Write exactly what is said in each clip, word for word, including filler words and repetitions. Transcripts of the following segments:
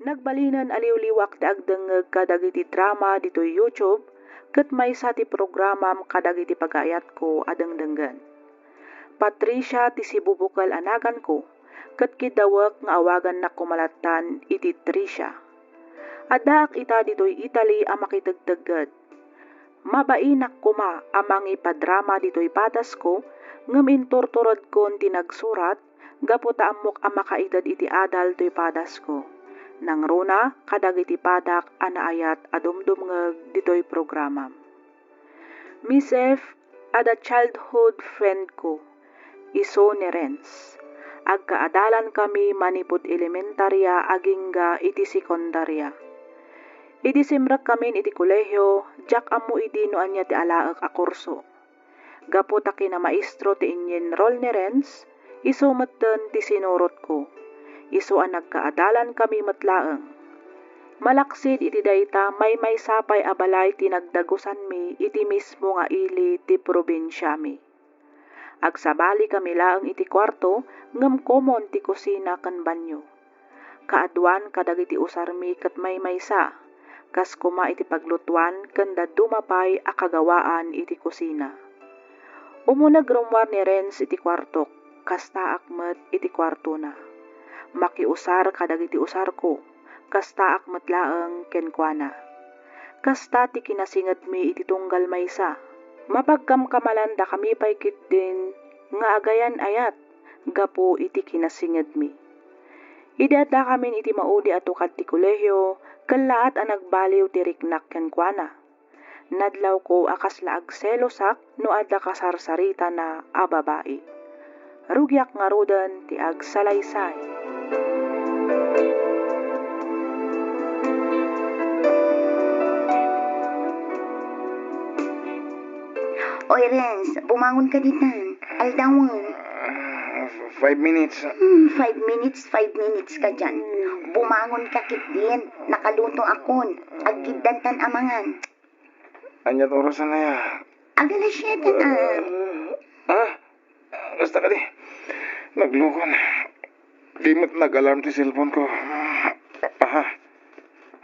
Nagbalinen a liwliwak ti agdengngeg kadagiti drama ditoy YouTube, ket maysa ti programam kadagiti pagaayatko a dengdenggen. Patricia ti sibubukel a naganko, ket kiddawek nga awagannak koma lattan iti Tricia. Addaak ita ditoy Italy a makitegtegged. Mabainak koma a mangipadrama ditoy padasko, ngem inturturedkon ti nagsurat gapu ta ammok a makaited iti adal toy padasko. Nangruna kadagiti padak a naayat a dumdumngeg ditoy programam. Miss F, adda childhood friend ko. Isu ni Renz. Agkaadalankami manipud elementaria agingga iti sekundaria. Idi simrekkamin iti kolehio, diak ammo idi no ania ti alaek a kurso. Gapu ta kinamaestro ti inyenrol ni Renz, isu metten ti sinurotko. Isu a nagkaadalankami met laeng. Malaksid iti dayta, maymaysa pay a balay ti nagdagusanmi iti mismo nga ili ti probinsiami. Agsabalikami laeng iti kuarto, ngem komon ti kusina ken banio. Kaaduan kadagiti usarmi ket maymaysa, kas koma iti paglutuan ken dadduma pay a kagawaan iti kusina. Umuneg rummuar ni Renz iti kuartok, kastaak met iti kuartona. Makiusar kadagiti usarko, kastaak met laeng kenkuana. Kasta ti kinasingedmi iti tunggal maysa. Mapagkamkamalandakami pay ketdin nga agayan-ayat gapu iti kinasingedmi. Idi addakamin iti maudi a tukad ti kolehio, kellaat a nagbaliw ti riknak kenkuana. Nadlawko a kasla agselosak no adda kasarsaritana a babai. Rugiak ngaruden ti agsalaysay. Oy, Renz, bumangon ka ditan. Aldawen. Ah, f-, five minutes. Hmm, five minutes, five minutes ka dian. Bumangon ka ketdin. Nakaluto akon. Agkiddantan a mangan. Ania ti orasan aya? Ag alas siete na. Ah? Kasta kadi. Naglukon. Di met nag-alarm ti cellphone ko. Aha.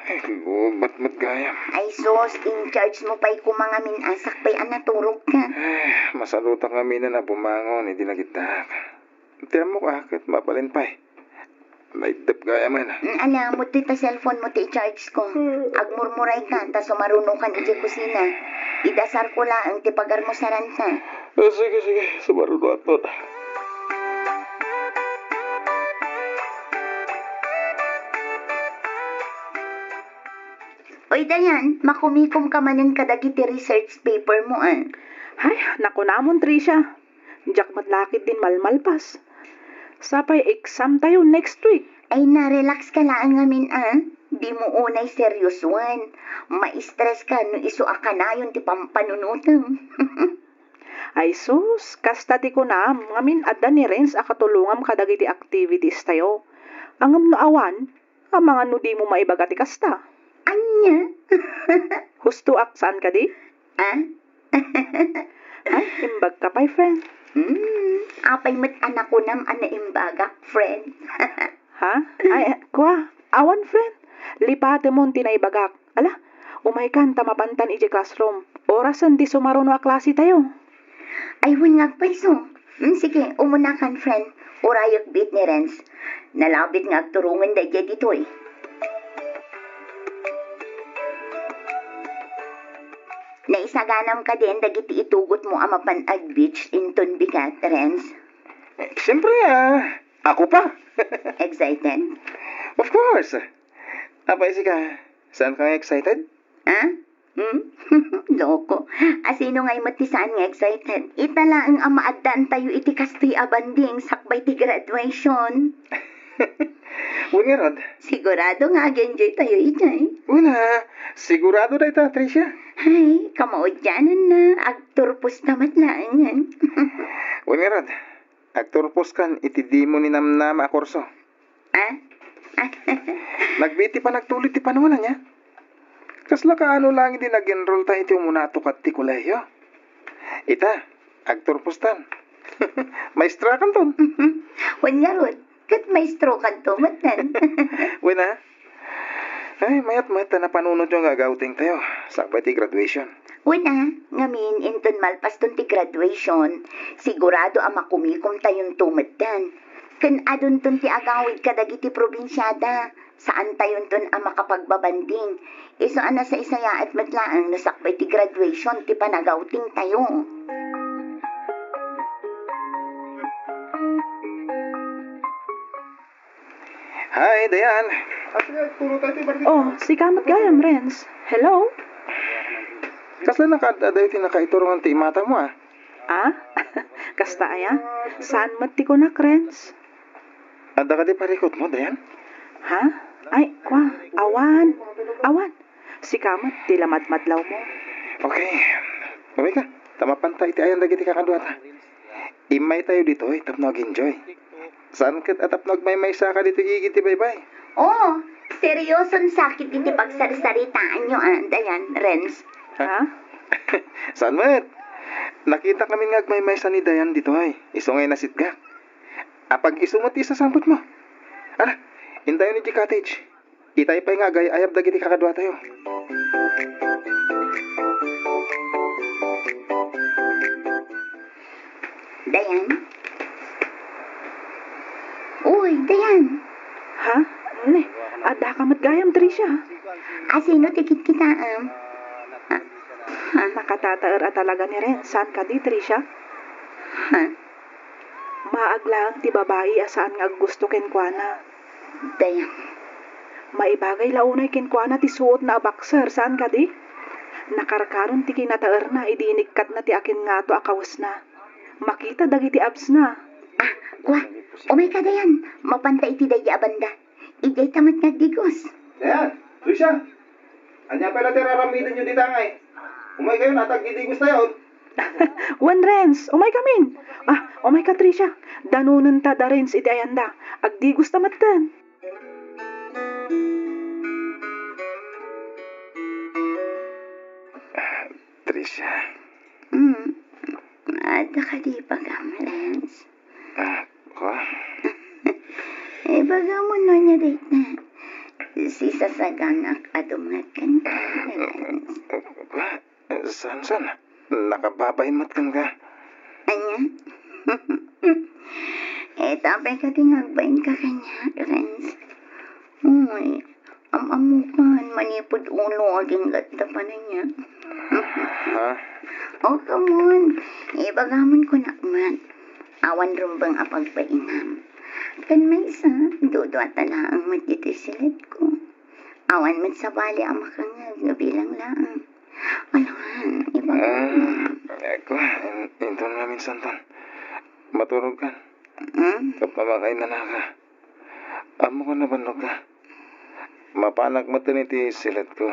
Ay, gubat met gayam. Ay sus, in-charge mo pay koma ngamin a sakbay a naturog ka. Ay, masalutak ngamin a bumangon idi nagiddak. Ti ammok a, ket mabalin pay. Naiddep gayam. Mm, ala, mudtoy ta cellphone mo ti i-charge ko. Agmurmuray ka, ta sumaruno kan idiay kusina. Idasar ko laeng ti pagarmusaran ka. Ah, sige, sige. Sumaruno aton. Oy, Dayan, makumikom ka manen kadagiti research paper mo, ah. Ay, nakunamon, Tricia. Diak met la ketdin malmalpas. Sapay exam tayo next week. Ay, na-relax ka laeng ngamin, ah. Di mo unay seryosoen. Ma-stress ka no isu a kanayon ti pampanunotem. Ay sus, kasta ti kunam, ngamin adda ni Renz a katulongam kadagiti activities tayo. Ngem no awan, amangan no di mo maibaga ti kasta. Ania? Husto ak, saan kadi? Ah? Ay, imbag ka pay, friend. Hmm, apay met a nakunam a naimbagak, friend? Ha? Ay, kua, awan, friend. Lipatemon ti naibagak. Ala, umaykan ta mapantan idiay classroom. Orasen ti sumaruno a klase tayo. Ay, wen nga agpayso. Hmm, sige, umunakan, friend. Urayek biit ni Renz. Nalabit nga agturongen daydiay ditoy. Naisaganam kadin dagiti itugot mo a mapan ag-beach inton bigat, Renz? Eh, siyempre, ah. Ako pa. Excited? Of course. Apay sika, saan ka nga excited? Ah? Hmm? Loko. Asino ngay met ti saan nga excited? Ita laeng a maaddaantayo iti kastoy a banding sakbay ti graduation. Wen ngarud. Sigurado nga ag-enjoy tayo idiay. Wen a, sigurado dayta, Tricia. Ay, kamaudiananna, agturposta met laengen. Wen ngarud, agturposkan iti dimo ninamnama a kurso. Ah? Nagbiit ti panagtulid ti panawen, ania? Kasla kaano laeng idi nag-enrollta iti umuna a tukad ti kolehio? Ita, agturpostan. Maestrakanton. Wen ngarud, ket maestrokanto metten. Wen a, Ay, mayat met ta napanunotyo nga ag-outing tayo, sakbay ti graduation. Wen a, ngamin inton malpaston ti graduation, sigurado a makumikomtayonto metten. Ken adunton ti agawid kadagiti probinsiada, saantayonton a makapagbabanding. Isu a nasaysayaat met laeng no sakbay ti graduation ti panag-outing tayo. Hi, Dayan. Ah, sige, turo tayo ti barkita. Oh, sika met gayam, Renz. Hello? Kasla nakaad-adayo ti nakaiturongan ti imata mo, ah? Ah? Kasta aya? Saan met ti kunak, Renz? Adda kadi parikutmo, Dayan? Ha? Ay, kwa, awan. Awan. Sika met ti lamadmadlawmo. Okay. Umayka, ta mapanta iti ayan dagiti kakaduata. Immaytayo ditoy tapno ag-enjoy. Saan ket a tapno agmaymaysaka ditoy igid ti baybay? Oo, serioson sakit iti pagsarsaritaanyo, ah, Dayan, Renz. Ha? Saan met? Nakitak ngamin nga agmaymaysa ni Dayan ditoy. Isu nga inasitgak. Apag isu met ti isasangpetmo. Ala, intayon idiay cottage. Itay pay nga agay-ayab dagiti kakaduatayo. Dayan? Uy, Dayan! Ha? Ne, addaka met gayam, Tricia? Asino ti kitkitaem? Ah, ha? Nakatataer a talaga ni Renz. Saan kadi, Tricia? Ha? Maag laeng ti babai a saan nga aggusto kenkuana. Dayan. Maibagay la unay kenkuana ti suotna a boxer, saan kadi? Nakarkaron ti kinataerna idi inikkatna ti akin ngato a kawesna. Makita dagiti absna. Ah, kwa, umayka, Dayan. Mapanta iti daydi a banda. Idiayta met nga agdigos. Dayan, Tricia, ania pay la ti ar-aramidenyo dita ngay? Umaykayon, ta agdidigostayon. Wen, Renz, umaykamin. Ah, umayka, Tricia. Danonenta da Renz iti ayanda. Agdigosta metten. Tricia. Hmm. Adda kadi ibagam, Renz? Ah, kwa? Ibagam no ania dayta. Sisasaganak a dumngeg kenka, Renz. Kwa? Saan, saan? Nakababain met kenka. Ania? Ita pay kadi nga agbainka kaniak, Renz? Uy, am-ammokan, manipud ulo, aginggatta pay ania. Ha? Oh, come on. Ibagam kunak met. Awan rumbeng a pagbainam. Ken maysa, duduata laeng met ditoy siledko. Awan met sabali a makangngeg no bilang laeng. Alangan, ibagam. Ah, eko, in-, inton maminsanton. Maturogkan. Hmm? Tapno makainanaka. Ammok a nabannogka. Mapanak metten iti siledko.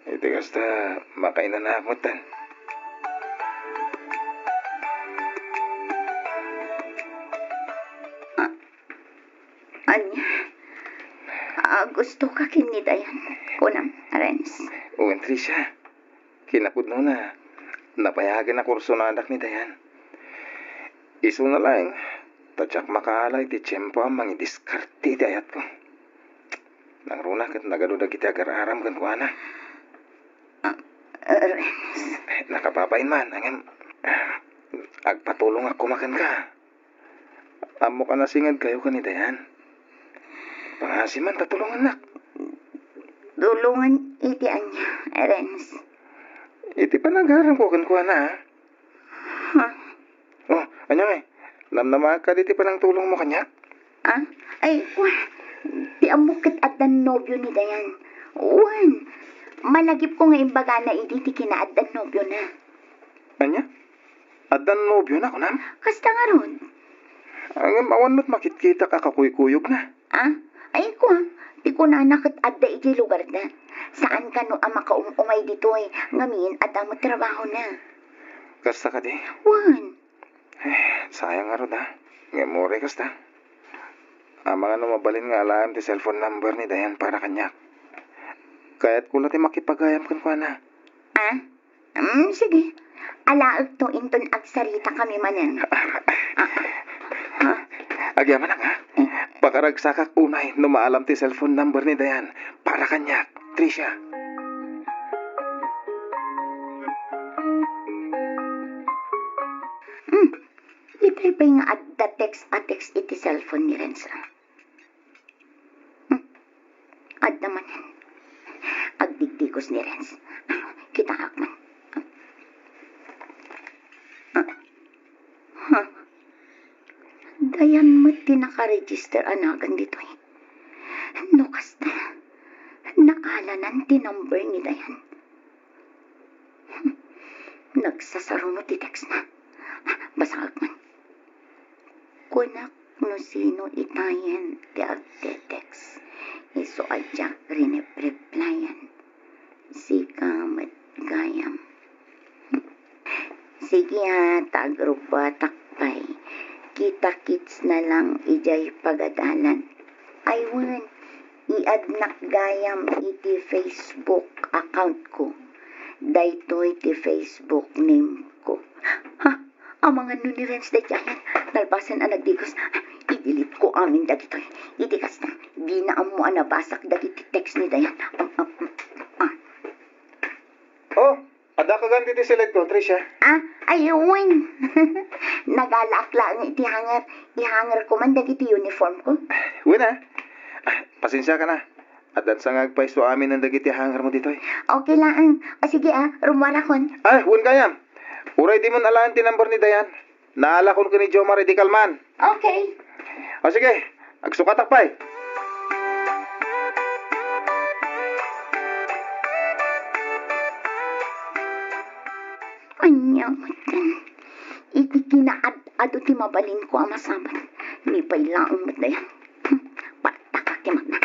Iti kasta, makainanaak metten. Ah, ania? Ah, gustoka ken ni Dayan, kunam, Renz? Wen, Tricia. Kinapudnona, napayagen a kursonadak ni Dayan. Isuna laeng, ta diak makaala iti tiempo a mangidiskarte iti ayatko. Nangruna ket nagadu dagiti agar-aram kenkuana. Ah, Renz. Nakababain man, ngem agpatulongak koma kenka. Ammok a nasingedkayo ken ni Dayan. Pangngaasim man ta tulongannak. Tulongan iti ania, Renz? Iti panagaramko kenkuana, a? Ha? Oh, ania ngay? Namnamaak kadi ti panangtulongmo kaniak? Ah? Ay, wa. Ti ammok ket addan nobio ni Dayan. Wen, malagipko nga imbagana idi ti kinaaddan nobiona. Ania? Addan nobiona, kunam? Kasta ngarud. Ngem awan met makitkitak a kakuykuyogna. Ah? Ay, kua, ti kunana ket adda idiay lugarda. Saan kano a makaum-umay ditoy, ngamin adda met trabahona. Kasta kadi? Wen. Eh, sayang ngarud, a. Ngem uray kasta. Amangan no mabalin nga alaem ti cellphone number ni Dayan para kaniak. Kayatko la ti makipagayam kenkuana. Ah? Mm, sige. Alaekto inton agsaritakami manen. Ah, ha? Agyamanak, ha? Eh. Pakaragsakak unay no maalam ti cellphone number ni Dayan. Ara kaniak, Tricia. Hmm. Itay pay nga adda text a text iti cellphone ni Renz, a. Hmm. Adda manen. Agdigdigos ni Renz. Kitaak man. Ah. Huh. Dayan met ti nakaregister a nagan ditoy. No kasta, naalanan ti number ni Dayan. Hmm. Nagsasaruno ti text na. Ah, basaek man. Kunak no sino itayen ti agte-text. Isu a diak rinep-replyan. Sika met gayam. Sige a, ta agrubbuatak pay. Kita-kits na lang idiay pagadalan. Ay wen, i-addnak gayam iti Facebook account ko. Daytoy ti Facebook name ko. Ha? Amangan no ni Renz daydiayen, nalpasen a nagdigos. I-delete ko amin dagitoy. Iti kasta, dina ammo a nabasak dagiti text ni Dayan. Ah, ah, ah, ah. Oh, adda ka gayam ditoy seled ko, Tricia? Ah, ay, wen. Nagalaak laeng iti hanger. Ihanger ko man dagiti uniform ko. Wen, ah. Ah, pasensiakan a. Addan sa nga agpaiso amin dagiti hangermo ditoy. Okay laeng. O sige, ah, rummuarakon. Ah, wen gayam. Uray dimon alaen ti number ni Dayan. Naalakon ken ni Jomar idi kalman. Okay. O sige, agsukatak pay. Ania met ken, iti kinaad-ado ti mabalinko a masabat, ni pay laeng met Dayan. Hmm, partakak ti magna.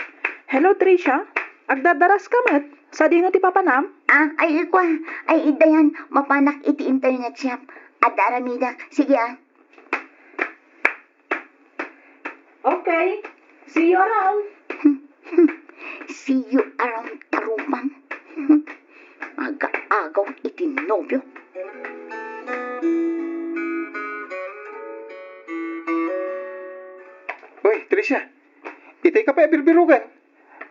Hello, Tricia. Agdardaraska met? Sadino ti papanam? Ah, ay, kua. Ay, Dayan, mapanak iti internet shop. Adda aramidek. Sige, ah. Okay. See you around. See you around, tarupang. Aga-agaw iti nobio. Uy, Tricia. Itay ka pay a birbirogen.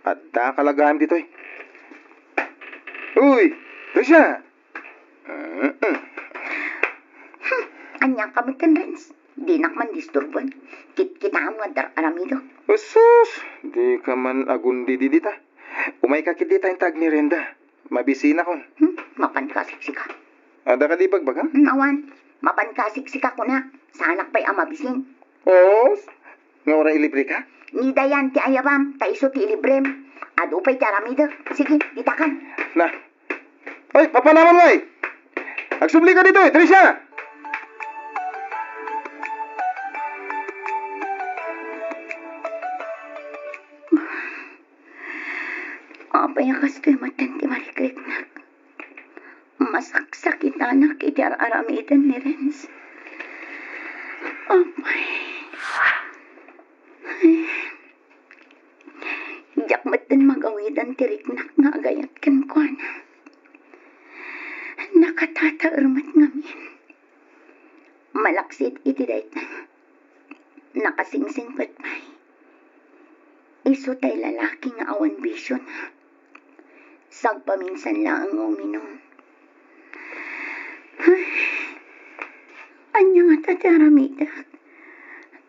Adda ka la gayam ditoy. Uy, Tricia! Mm-mm. Hmm, ania ka met ken, Renz? Dinak man disturboen. Kitkitaem nga adda aramidek. Asus! Di ka man agundi dita. Umay ka ket dita inta agmerienda. Mabisinakon. Hmm, mapan ka siksika. Adda kadi ibagbagam? Hmm, awan. Mapan ka siksika kuna. Saanak pay a mabisin. Os? Nga uray ilibre ka? Ni Dayan ti ayabam, ta isu ti ilibrem. Adu pay ti aramidek. Sige, ditakan. Na. Oy, papanamon ngay! Agsubli ka ditoy, Tricia! Apay a kastoy met ti marikriknak? Masaksakitanak iti ar-aramiden ni Renz. Apay. Ay. Diak metten magawidan ti riknak nga agayat kenkuana. Nakatataer met ngamin. Malaksid iti dayta, nakasingsingpet pay. Isu tay lalaki nga awan bisiona. Sagpaminsan laeng nga uminum. Ay, ania ngata ti aramidek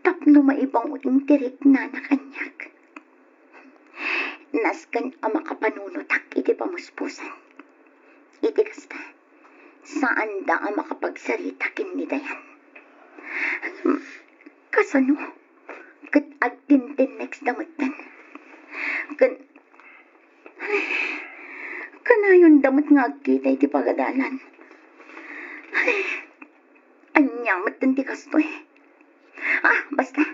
tapno maibaw-ing ti riknana kaniak? Nasken a makapanunotak iti pamuspusan. Iti kasta, saanda a makapagsarita ken ni Dayan. Kasano ket agtintinneksda metten? Ken, ay, kanayonda met nga agkita iti pagadalan. Ay, ania metten ti kastoy? Ah, basta,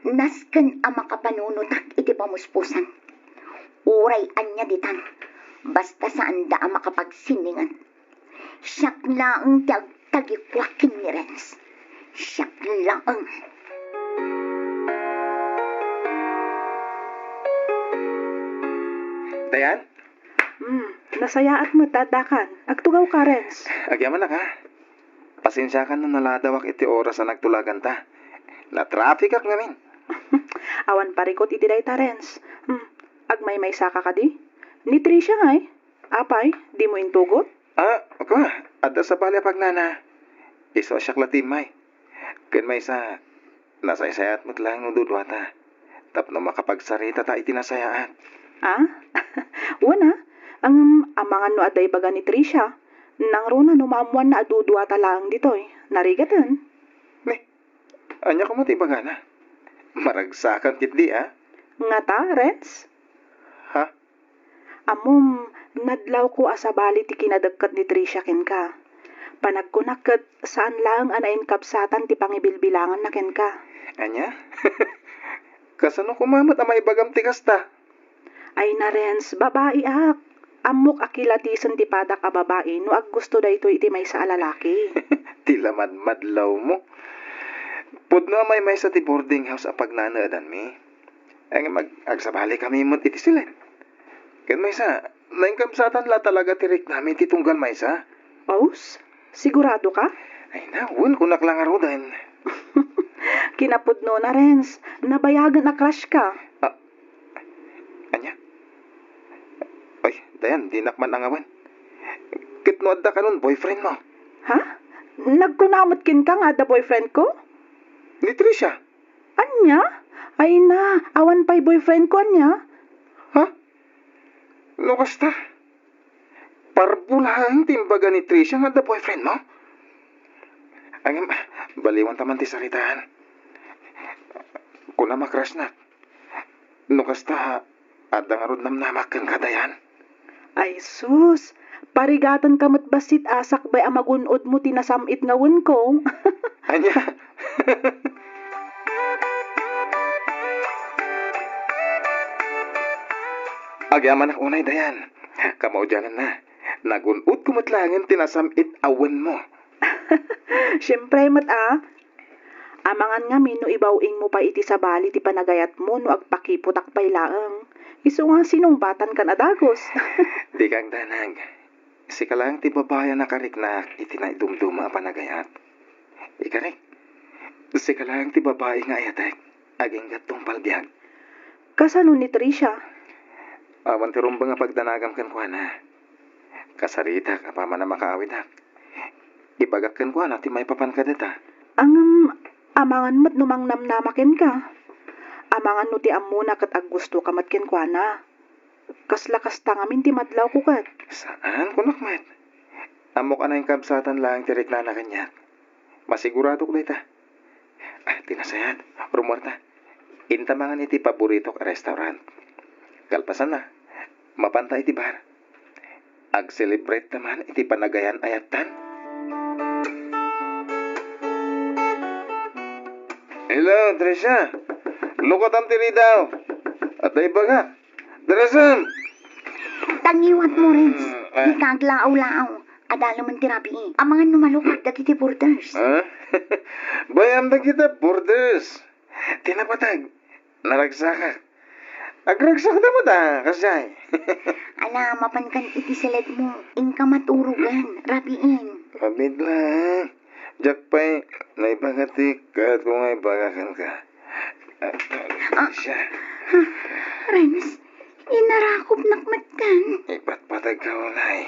nasken a makapanunotak iti pamuspusan. Uray ania ditan, basta saanda a makapagsininget. Siak laeng ti agtagikua ken ni Renz. Siak laeng. Dayan? Hmm, nasayaat met ta addakan. Agtugaw ka, Renz. Agyamanak, ha? Pasensiakan no naladawak iti oras a nagtulaganta. Natrapikak ngamin. Awan parikut iti dayta, Renz. Hmm, Agmaymaysaka kadi? Ni Tricia ngay? Apay, dimo intugot? Ah, kua, adda sabali a pagnana. Isu a siak la ti immay. Ken maysa, nasaysayaat met laeng no duduata. Tapno makapagsaritata iti nasayaat. Ah? Wen a, ngem amangan no adda ibaga ni Tricia. Nangruna no maammoanna a duduata laeng ditoy. Narigaten. Ni, ania koma ti ibagana? Maragsakan ketdi, a? Ngata, Renz? Ha? Ammom, nadlawko a sabali ti kinadekket ni Tricia kenka. Panagkunak ket saan laeng a nainkabsatan ti pangibilbilanganna kenka. Ania? Kasano koma met a maibagam ti kasta? Ay na, Renz, babaiak. Ammok a kilatisen ti padak a babai no aggusto daytoy iti maysa a lalaki. Ti lamadmadlawmo. Pudno a maymaysa ti boarding house a pagnanaedanmi. Ngem ag-, agsabalikami met iti siled. Ken maysa, nainkabsatan la talaga ti riknami ti tunggal maysa. Paus? Sigurado ka? Ay na, wen, kunak la ngaruden. Kinapudnona, Renz. Nabayagen a crush ka. Ah, ania? Ay, Dayan, dinak man angawan. Ket no adda kanon boyfriend mo? Ha? Nagkuna met kenka nga adda boyfriend ko? Ni Tricia. Ania? Ay na, awan pay boyfriend ko, ania? Ha? No kasta, parbo laeng ti imbaga ni Tricia nga adda boyfriend mo? Ngem, baliwanta man ti saritaan. Kunam a crushnak. No kasta, adda ngarud namnamak kenka, Dayan? Ay sus, parigatenka met bassit a sakbay a magun-odmo ti nasam-it nga wenko. Ania? Agyamanak unay, Dayan. Kamaudiananna, nagun-odko met laengen ti nasam-it a wenmo. Siempre met a. Amangan ngamin no ibaw-ingmo pay iti sabali ti panagayatmo no agpakiputak pay laeng. Isu nga sinungbatankan a dagus. Dika agdanag. Sika laeng ti babai a nakariknak iti naidumduma a panagayat. Ikarik, sika laeng ti babai nga ayatek, agingga tungpal biag. Kasano ni Tricia? Awan ti rumbeng a pagdanagam kenkuana. Kasaritak apaman a makaawidak. Ibagak kenkuana ti maipapan kadata. Ngem, amangan met no mangnamnama kenka. Amangan no ti ammona ket aggustoka met kenkuana. Kasla kasta ngamin ti madlawko ket. Saan, kunak met. Ammok a nainkabsatan laeng ti riknana kaniak. Masiguradok dayta. Ah, ti nasayaat, rummuarta. Inta mangan iti paboritok a restaurant. Kalpasanna, mapanta iti bar. Ag-celebrate ta man iti panagayan-ayattan. Hello, Tricia. Lukatam ti ridaw. Adda ibagak. Darasan! Tangiwat mo, Renz. Mm, ah. Dika aglaaw-laaw. Adda laeng ti rabii. Amangan no malukag dagiti borders. Ha? Bay-am dagita borders. Ti napateg, naragsakak. Agragsakda met a, kasdiay. Ala, mapankan iti seledmo. Inka maturogen, rabiin. Abit lang. Diak pay naibaga ti kayatko nga ibaga kenka. Ah, ah, siya. Renz, inarakopnak metten. Ipatpategka unay.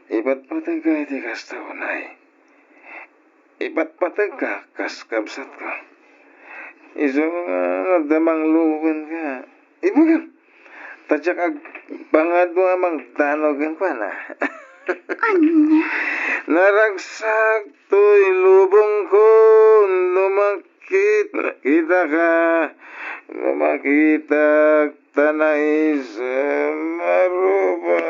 Ipatpategka iti kasta unay. Ipatpategka kas kabsatko. Isu nga adda mangluko kenka. Ibagam. Ta diak agpangadu a mangdanaw kenkuana. Ania? Naragsak toy lubongko no makit-, kitaka, no makitak ta naisem a rupa.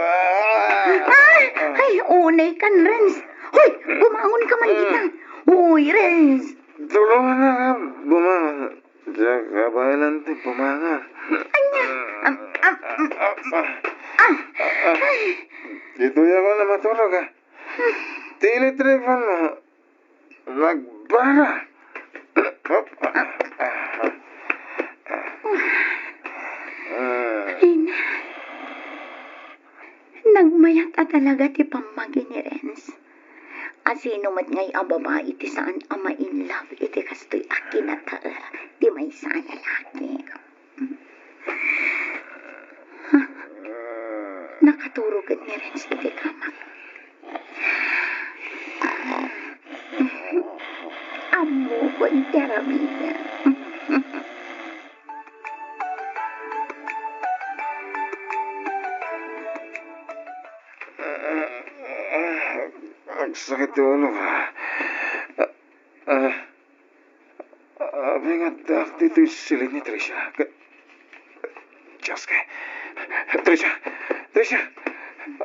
Ay! Ay, unay kan, Renz. Hoy, bumangon ka man dita. Hoy, Renz. Tulungan na ka, bumangon. Diak kabaelan ti bumangon. Ania? Am, am, am, ah. Ditoy ako na maturog, ah. Ti electric fan mo, nagbara. Ay, na. Nagmayat a talaga ti pammagi ni Renz. Asino met ngay a babai ti saan a ma-in love iti kastoy a kinataer ti maysa a lalaki? Nakaturog ni Renz iti kamak. Ammokon ti aramidem. Agsakit ti ulo. Ah, ah, apay nga addaak ditoy silin ni Tricia? Ka-, Diyos ko. Tricia! Tricia!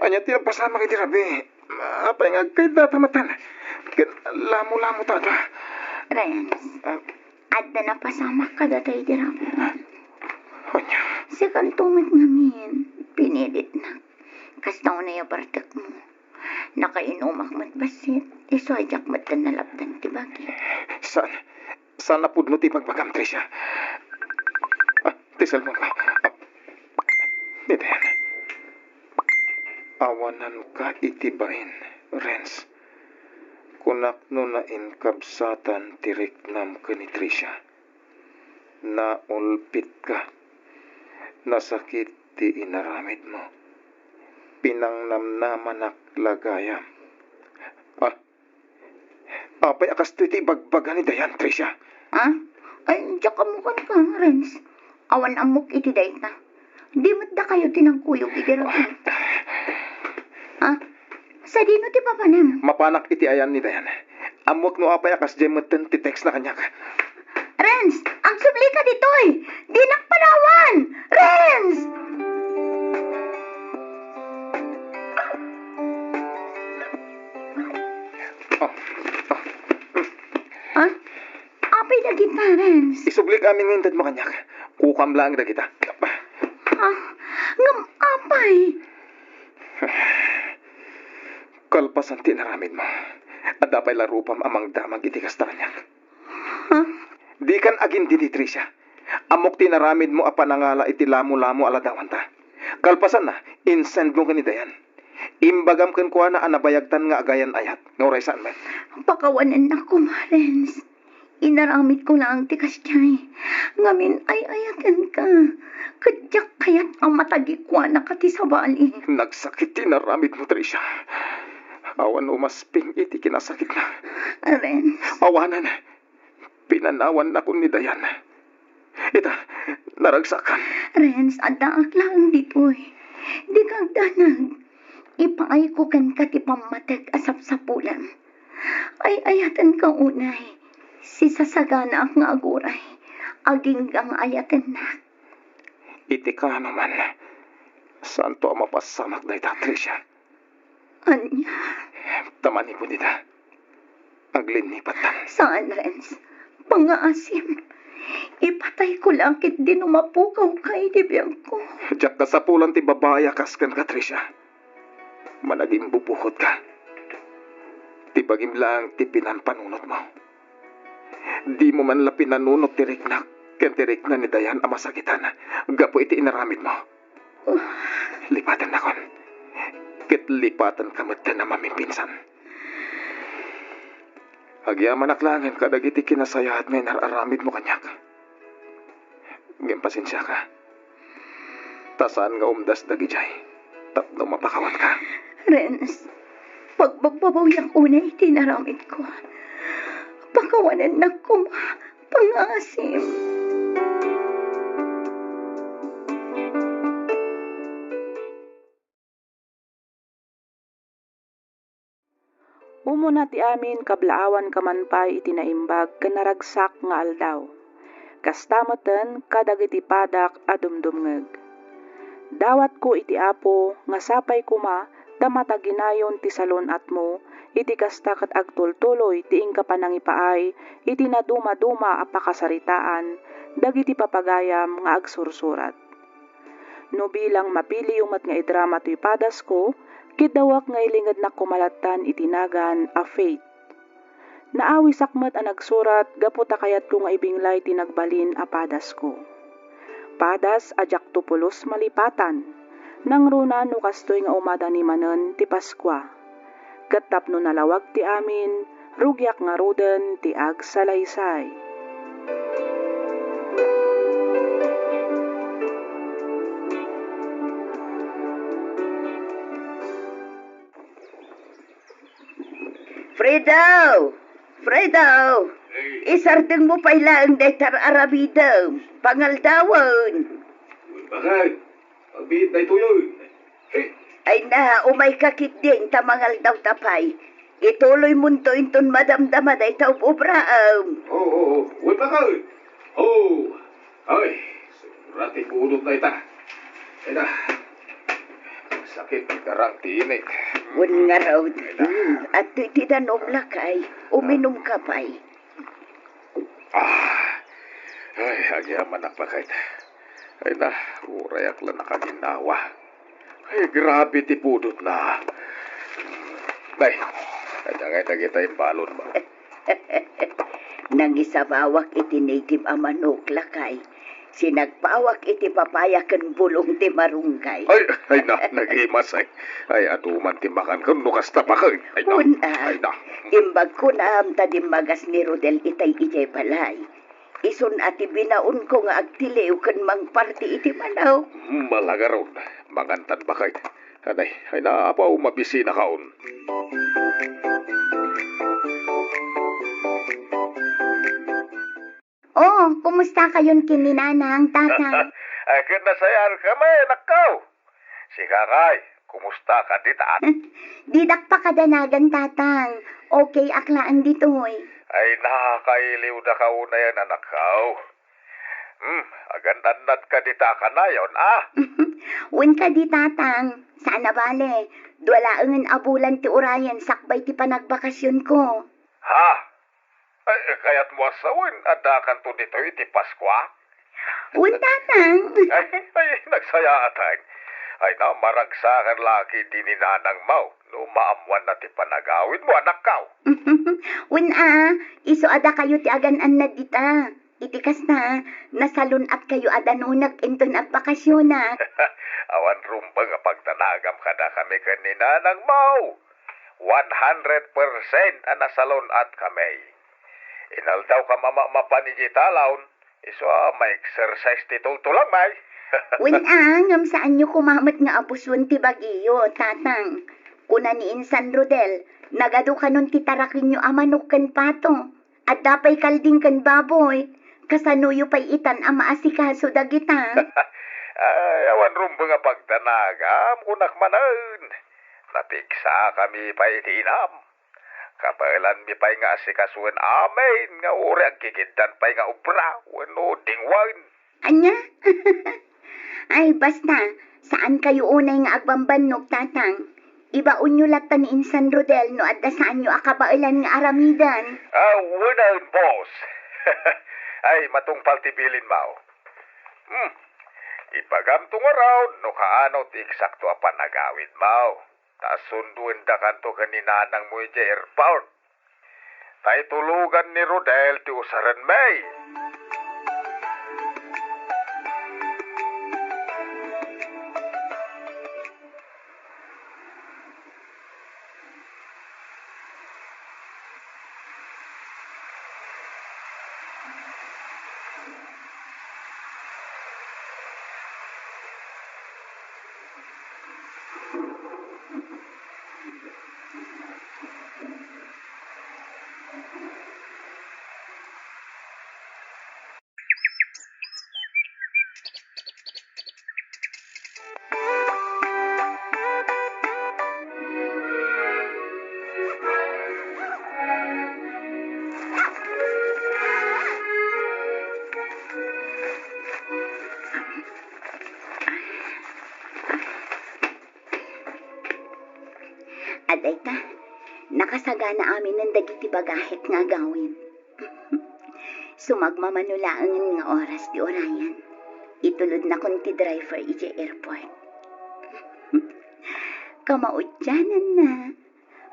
Ania ti napasamak iti rabii? Apay nga agkayat data metten? Ket lamo-lamo ta ada. Renz, ah, adda napasamak kadata iti rabii. Ania? Sikanto met ngamin, pinilitnak. Kasta unay a bartekmo. Nakainumak met bassit, isu a diak metten nalapdan ti bagi. Saan? Saan a pudno ti ibagbagam, Tricia? Ah, ti cellphone ko. Ah, ditoy. Awananka iti bain, Renz. Kunak no nainkabsatan ti riknam ken ni Tricia. Naulpitka. Nasakit ti inaramidmo. Pinangnamnamanak la gayam. Ah, apay a kastoy ti ibagbaga ni Dayan, Tricia? Ah? Ay, diak ammokan ka, Renz. Awan ammok iti dayta. Di met dakayo ti nagkuyog iti rabii. Ah? Sadino ti papanem? Mapanak iti ayan ni Dayan. Ammok no apay a kasdiay metten ti text na kaniak. Renz, agsublika ditoy! Dinak panawan! Renz! Oh, oh. Ah? Apay dagita, Renz? Isublik amin nga intedmo kaniak. Kukam laeng dagita. Ah, ngem apay? Kalpasan ti inaramidmo, adda pay la rupam a mangdamag iti kasta kaniak? Ha? Dikan agindidi, Tricia. Ammok ti inaramidmo a panangala iti lamo-lamo a ladawanta. Kalpasanna, insendmo ken ni Dayan. Imbagam kenkuana a nabayagtan nga agayan-ayat, nga uray saan met. Pakawanennak koma, Renz. Inaramidko laeng ti kasdiay. Ngamin ay-ayatenka. Ket diak kayat a matagikuanaka ti sabali. Nagsakit ti inaramidmo, Tricia. Awan umasping iti kinasakitna. Renz. Awanen. Pinanawannakon ni Dayan. Ita, naragsakan. Renz, addaak laeng ditoy. Dika agdanag. Ipaayko kenka ti pammateg a sapsapulem. Ay-ayatenka unay. Sisasaganaak nga aguray. Agingga nga ayatennak. Iti kaano man, saanto a mapasamak dayta, Tricia. Ania? Ta manipud ita, aglinnipattan. Saan, Renz. Pangngaasim. Ipatayko la ketdi no mapukawka iti biagko. Diak kasapulan ti babai a kas kenka, Tricia. Managimbubukotka. Ti bagim laeng ti pinampanunotmo. Dimo man la pinanunot ti riknak ken ti rikna ni Dayan a masakitan gapu iti inaramidmo. Lipatennakon. Ket lipatenka metten a mamimpinsan. Agyamanak laengen kadagiti kinasayaat nga inar-aramidmo kaniak. Ngem pasensiaka. Ta saan nga umdas dagidiay tapno mapakawanka. Renz, pagbabbabawiak unay ti inaramidko. Pakawanennak koma, pangngaasim. Umuna ti amin, kablaawanka man pay iti naimbag ken naragsak nga aldaw. Kasta metten kadagiti padak a dumdumngeg. Dawatko iti Apo nga sapay koma ta mataginayon ti salun-atmo iti kasta ket agtultuloy ti inka panangipaay iti nadumaduma a pakasaritaan dagiti papagayam nga agsursurat. No bilang mapiliyo met nga idrama toy padasko, ket dawak nga ilingednak koma lattan iti nagan a Faith. Naawisak met a nagsurat gapu ta kayatko nga ibinglay ti nagbalin a padasko. Padas a diakto pulos malipatan, nangruna no kastoy nga umadani manen ti Paskua. Ket tapno nalawag ti amin, rugiak ngaruden ti agsalaysay. Fredo! Fredo! Ay. Isardengmo pay laeng dayta aramidem. Pangaldawen. Bakit? Abit daytoy, oy. Hey. Ay na, umayka ketdin ta mangaldawta pay. Ituloymonto inton madamdama dayta ub-ubraem. Oo, oo. Wen, bakit? Oh. Ay, sumra ti pudot dayta. Ay na. Sakit ti garang ti init. Wen ngarud. Ay na. Hmm, adtoy ti danum, lakay. Uminumka pay. Ah. Ay, agyamanak, bakit. Ay na, urayak la nakaginnawa. Ay, grabe ti pudotna. Ay, ania ngay dagita imbalonmo? Nangisabawak iti native a manok, lakay. Sinagpawak iti papaya ken bulong ti marunggay. Ay, ay na, nagimas, ay. Ay, adu man ti makan ken no kasta, bakit. Ay na. Ay na. Imbag kunam ta dimmagas ni Rodel itay idiay balay. Isun a ti binaonko nga agtiliw ken mangparti iti manok. Mala ngarud, mangantan, bakit. Anay, ay na, apaw, mabisinakaon. Oh, kumusta kayon ken ni Nanang, Tatang? Ay, ket nasayaat kami, anakko. Sika ngay, kumusta ka dita? Didak pakadanagan, Tatang. Okay ak laeng ditoy. Ay, nakailiwda ka unayen, anakko. Hmm, agan-annad ka dita kanayon, a? Wen kadi, Tatang. Saan a bale, dua laengen a bulan ti urayen sakbay ti panagbakasionko. Ha? Ay, kayatmo a sawen, addakanto ditoy iti Paskua? Wen, Tatang. Ay, ay, nagsayaatan. Ay, na, maragsakan la ketdi ni Nanangmo no maammoanna ti panagawidmo, anakko. Wen a, isu a dakayo ti agan-annad dita. Iti kasta, nasalun-atkayo a danunek inton agbakasionak. Awan rumbeng a pagdanagam kadakami ken ni Nanangmo. One hundred percent a nasalun-atkami. Inaldawkam a mamapan idiay talaw, isu a ma-exercise ti tultulongmi. Wen a, ngem saanyo koma met nga abuson ti bagiyo, Tatang. Kuna ni Insan Rodel, nagadu kanon ti tarakenyo a manok ken pato. Adda pay kalding ken baboy. Kasanoyo pay itan a maasikaso dagita? Ay, awan rumbeng a pagdanagam, kunak manen. Napigsakami pay iti inam. Kabaelanmi pay nga asikasoen amin nga uray agkikiddan pay nga obra wenno dingwen. Ania? Ay, basta, saankayo unay nga agbambannog, Tatang. Ibaonyo latta ni Insan Rodel no adda saanyo a kabaelan nga aramiden. Ah, wen a, boss. Ay, matungpal ti bilinmo. Hmm. Ibagamto ngarud no kaano ti eksakto a panagawidmo. Ta sundoendakanto ken ni nanangmo idiay airport. Ta itulogan ni Rodel ti usarenmi. Adayta, nakasagana aminen dagiti bagahek nga agawid. Sumagmamano laengen nga oras ti urayan, itulodnakon ti driver idiay airport. Kamaudiananna,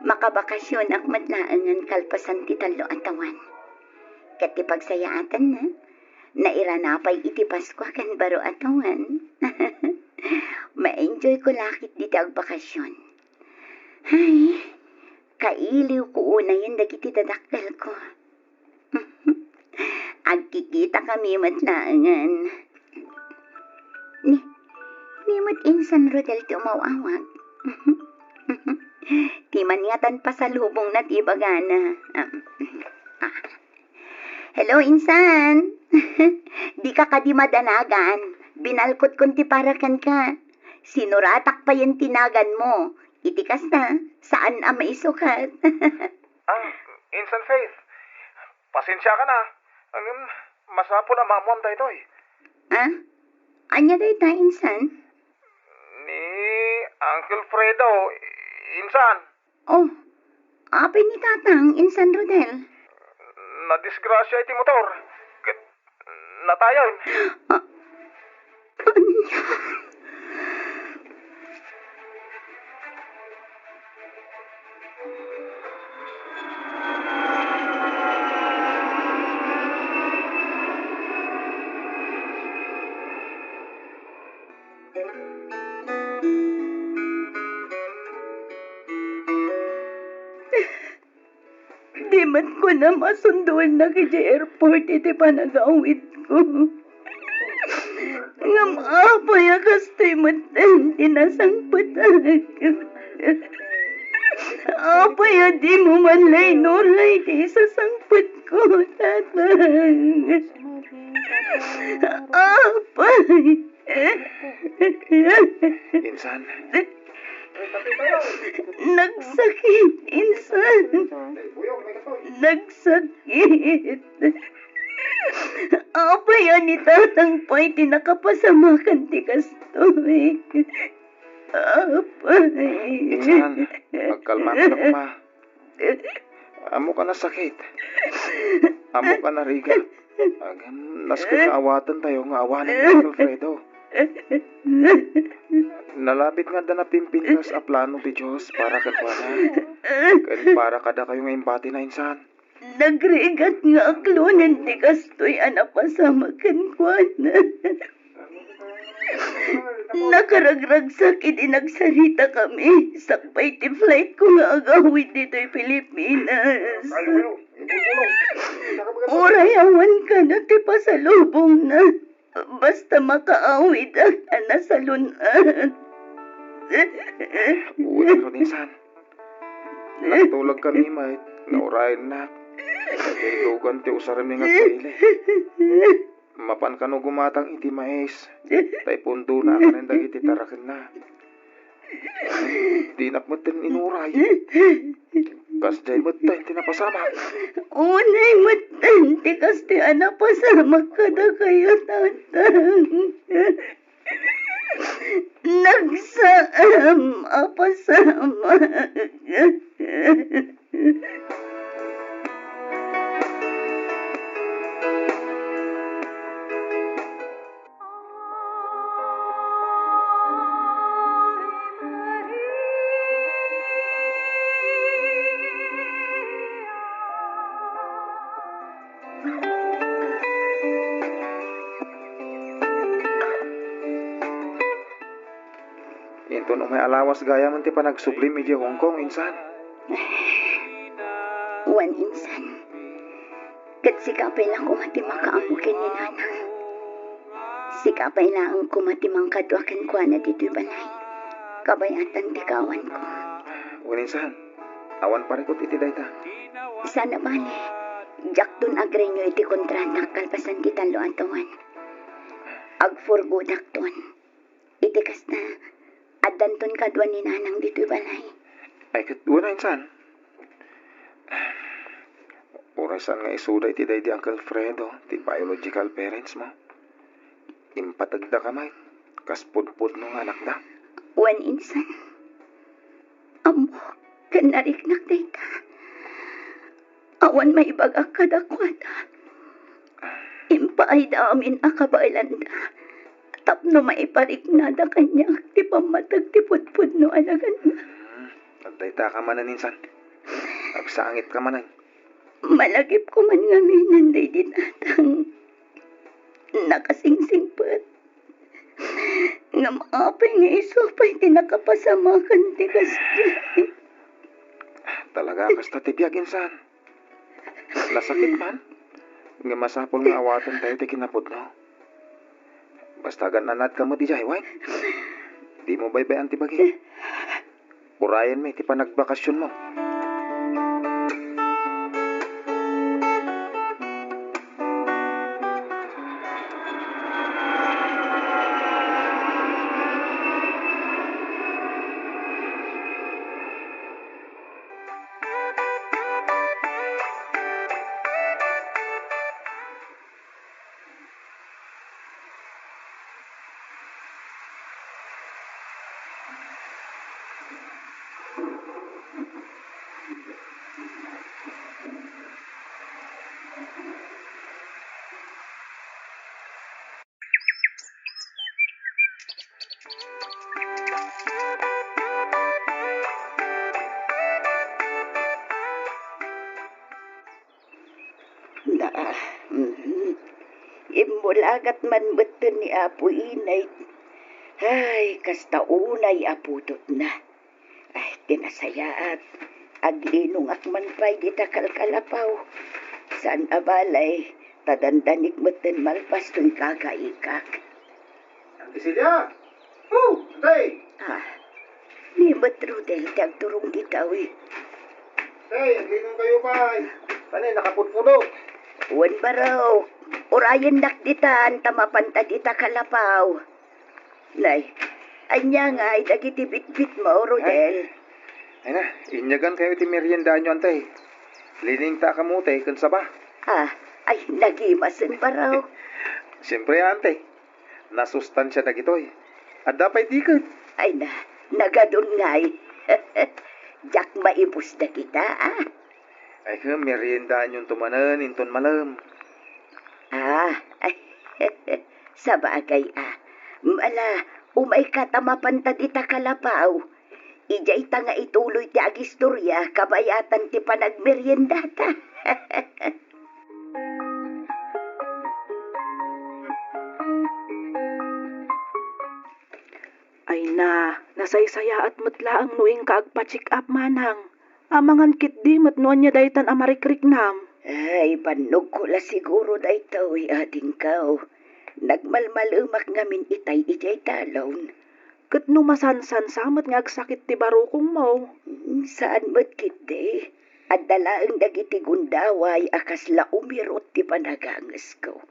makabakasionak met laengen kalpasan ti tallo a tawen. Ket ti pagsayaatanna, nairana pay iti Paskua ken baro a tawen. Ma-enjoyko la ketdi ti agbakasion. Ay, kailiwko unayen dagiti dadakkelko. Agkikitakami met laengen. Ni, ni met Insan Rodel ti umaw-awag. Ti man ngatan pasalubongna ti ibagana. Ah, ah. Hello, insan. Dika kadi madanagan. Binalkotkon ti para kenka. Sinuratak payen ti naganmo. Iti kasta, saan a maisukat. Ah, Insan Faith, pasensiakan a. Ngem, masapul a maammuam daytoy. Ah? Ania dayta, insan? Ni Uncle Fredo, insan. Oh, apay ni Tatang, insan Rodel? Nadisgrasia iti motor. Ket natayen. Ah, ania? Di met kunam a sunduennak idiay airport iti panagawidko. Ngem apay a kastoy metten ti nasangpetak? Apay a dimo man la inuray ti isasangpetko, Tatang? Apay? Insan. Nagsakit, insan. Nagsakit. Apay a ni Tatang pay ti nakapasamakan ti kastoy? Apay. Insan, agkalmaka koma. Ammok a nasakit. Ammok a narigat. Agam, nasken nga awatentayo nga awanen ni Alfredo. Nalabit nga adda napimpintas a plano ti Dios para kenkuana. Ken para kadakayo nga imbatina, insan. Nagrigat nga aklonen ti kastoy a napasamak kenkuana. Nakaragragsak idi nagsaritakami sakbay ti flightko nga agawid ditoy Pilipinas. Uray awan kano ti pasalubongna, basta makaawidak a nasalun-an. Wen, Rodinsan. Nagtulag kami met nga urayennak. Kaidugan ti usarem nga agpaili. Mapan kano gumatang iti mais, ta ipundona kanen dagiti tarakenna. Dinak metten inuray. Kasdiay metten ti napasamak. Unay metten ti kastoy a napasamak kadakayo, Tatang. Nagsaan a pasamak. Inton umay a lawas gayam ti panagsublim idiay Hong Kong, insan. Wen, insan. Ket sika pay la koma ti makaammo ken ni Nanang. Sika pay laeng koma ti mangkadua kenkuana ditoy balay. Kabay-atan ti kaawanko. Wen, insan. Awan parikut iti dayta. Saan a bale, diakton agrenew iti kontratak kalpasan ti tallo a tawen. Agpurgodakton. Iti kasta, addanton kadua ni Nanang ditoy balay. Ay, ket wen, insan. Uray saan nga isuda iti daydi Uncle Fredo ti biological parents mo. Impategdaka met kas pudpudno nga anakda. Wen, insan. Ammok ken nariknak dayta. Awan maibagak kadakuada. Impaayda amin a kabaelanda tapno maipariknada kaniak ti pammateg ti pudpudno a naganna. Hmm, agdaytaka manen, insan. Agsangitka manen. Malagipko man ngaminen daydi Tatang. Nakasingsingpet. Ngem apay nga isu pay ti nakapasamakan ti kasdiay? Talaga, kasta ti biag, insan. Nasakit man. Ngem masapul nga awatentayo ti kinapudno. Basta agan-anadka met idiay, wen? Dimo baybay-an ti bagi. Urayenmi ti panagbakasionmo. Na, mhm. Immulagat man metten ni Apo Inay. Ay, kasta unay a pudotna. Ay, ti nasayaat, aglinongak man pay dita kalkalapaw. Saan a balay, ta dandanik metten malpas toy gagaikak. Ate Celia! Oh, Tay! Ah, ni met Rodel ti agturong dita, wi. Tay, aglinong kayo pay. Pani, nakapudpudot. Wen, baro. Urayennak ditan, ta mapanta dita kalapaw. Nay, ania ngay dagiti bitbitmo, Rodel? Ay na, inyagan kayo ti meriendaanyo, Antay. Liningta kamo, Tay, ken saba. Ah, ay, nagimasen, baro. Siyempre, Antay. Nasustansia dagitoy. Adda pay tiket. Ay na, nagadun ngay. Diak maibus dagita, ah. Ay, ken meriendaanyon to manen inton malem. Ah, ay, sabagay, ah. Ala, umayka ta mapanta dita kalapaw. Idiay ta nga ituloy ti agistoria kabayatan ti panagmeriendata. Ay na, nasaysayaat met laeng no inka agpa-check up, manang. Amangan ketdi met no ania daytan a marikriknam. Ay, bannogko la siguro daytoy, adingko. Nagmalmalemak ngamin itay idiay talon. Ket no masansan sa met nga agsakit ti barukongmo? Mm, saan met ketdi. Adda laeng dagiti gundaway a kasla umirot ti panagangesko.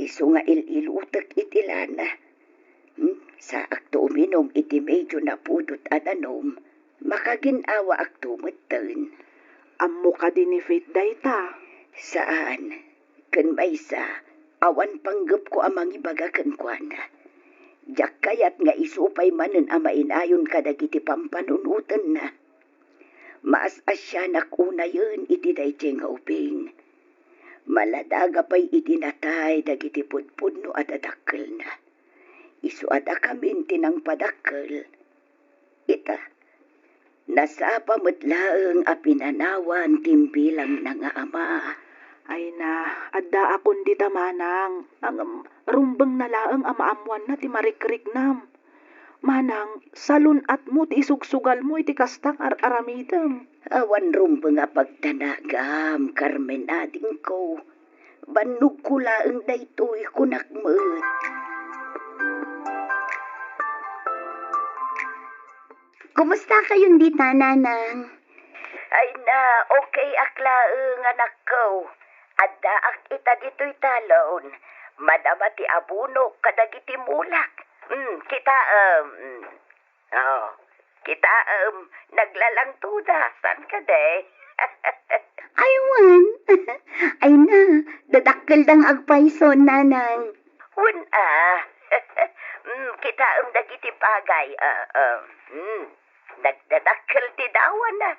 Isu nga il-ilutek iti lana. Hmm, saakto uminum iti medyo napudot a danum. Makagin-awaakto metten. Ammo kadi ni Faith dayta? Saan. Ken maysa, awan panggepko a mangibaga kenkuana. Diak kayat nga isu pay manen a mainayon kadagiti pampanunotenna. Maas-asianak unayen iti daytoy nga ubing. Maladaga pay iti natay dagiti pudpudno a dadakkelna. Isu a dakamin ti nangpadakkel. Ita, nasapa met laeng a pinanawan ti imbilangna nga ama. Ay na, addaakon dita, manang. Ngem, rumbengna laeng a maammoanna ti marikriknam. Manang, salun-atmo ti isugsugalmo iti kasta nga ar-aramidem. Awan rumbeng a pagdanagam, Carmen, adingko. Bannogko laeng daytoy, kunak met. Kumusta kayon dita, Nanang? Ay na, okay ak laeng, anakko. Addaak ita ditoy talon. Madama ti abunok kadagiti mulak. Mm, kitaem. Mm. Oh, kitaem, naglalangtoda, saan kadi? Ay, wen. Ay na, dadakkelda nga agpayso, Nanang. Wen, ah. Mm, kitaem dagiti pagay, ah, ah. Mm, nagdadakkel ti dawana.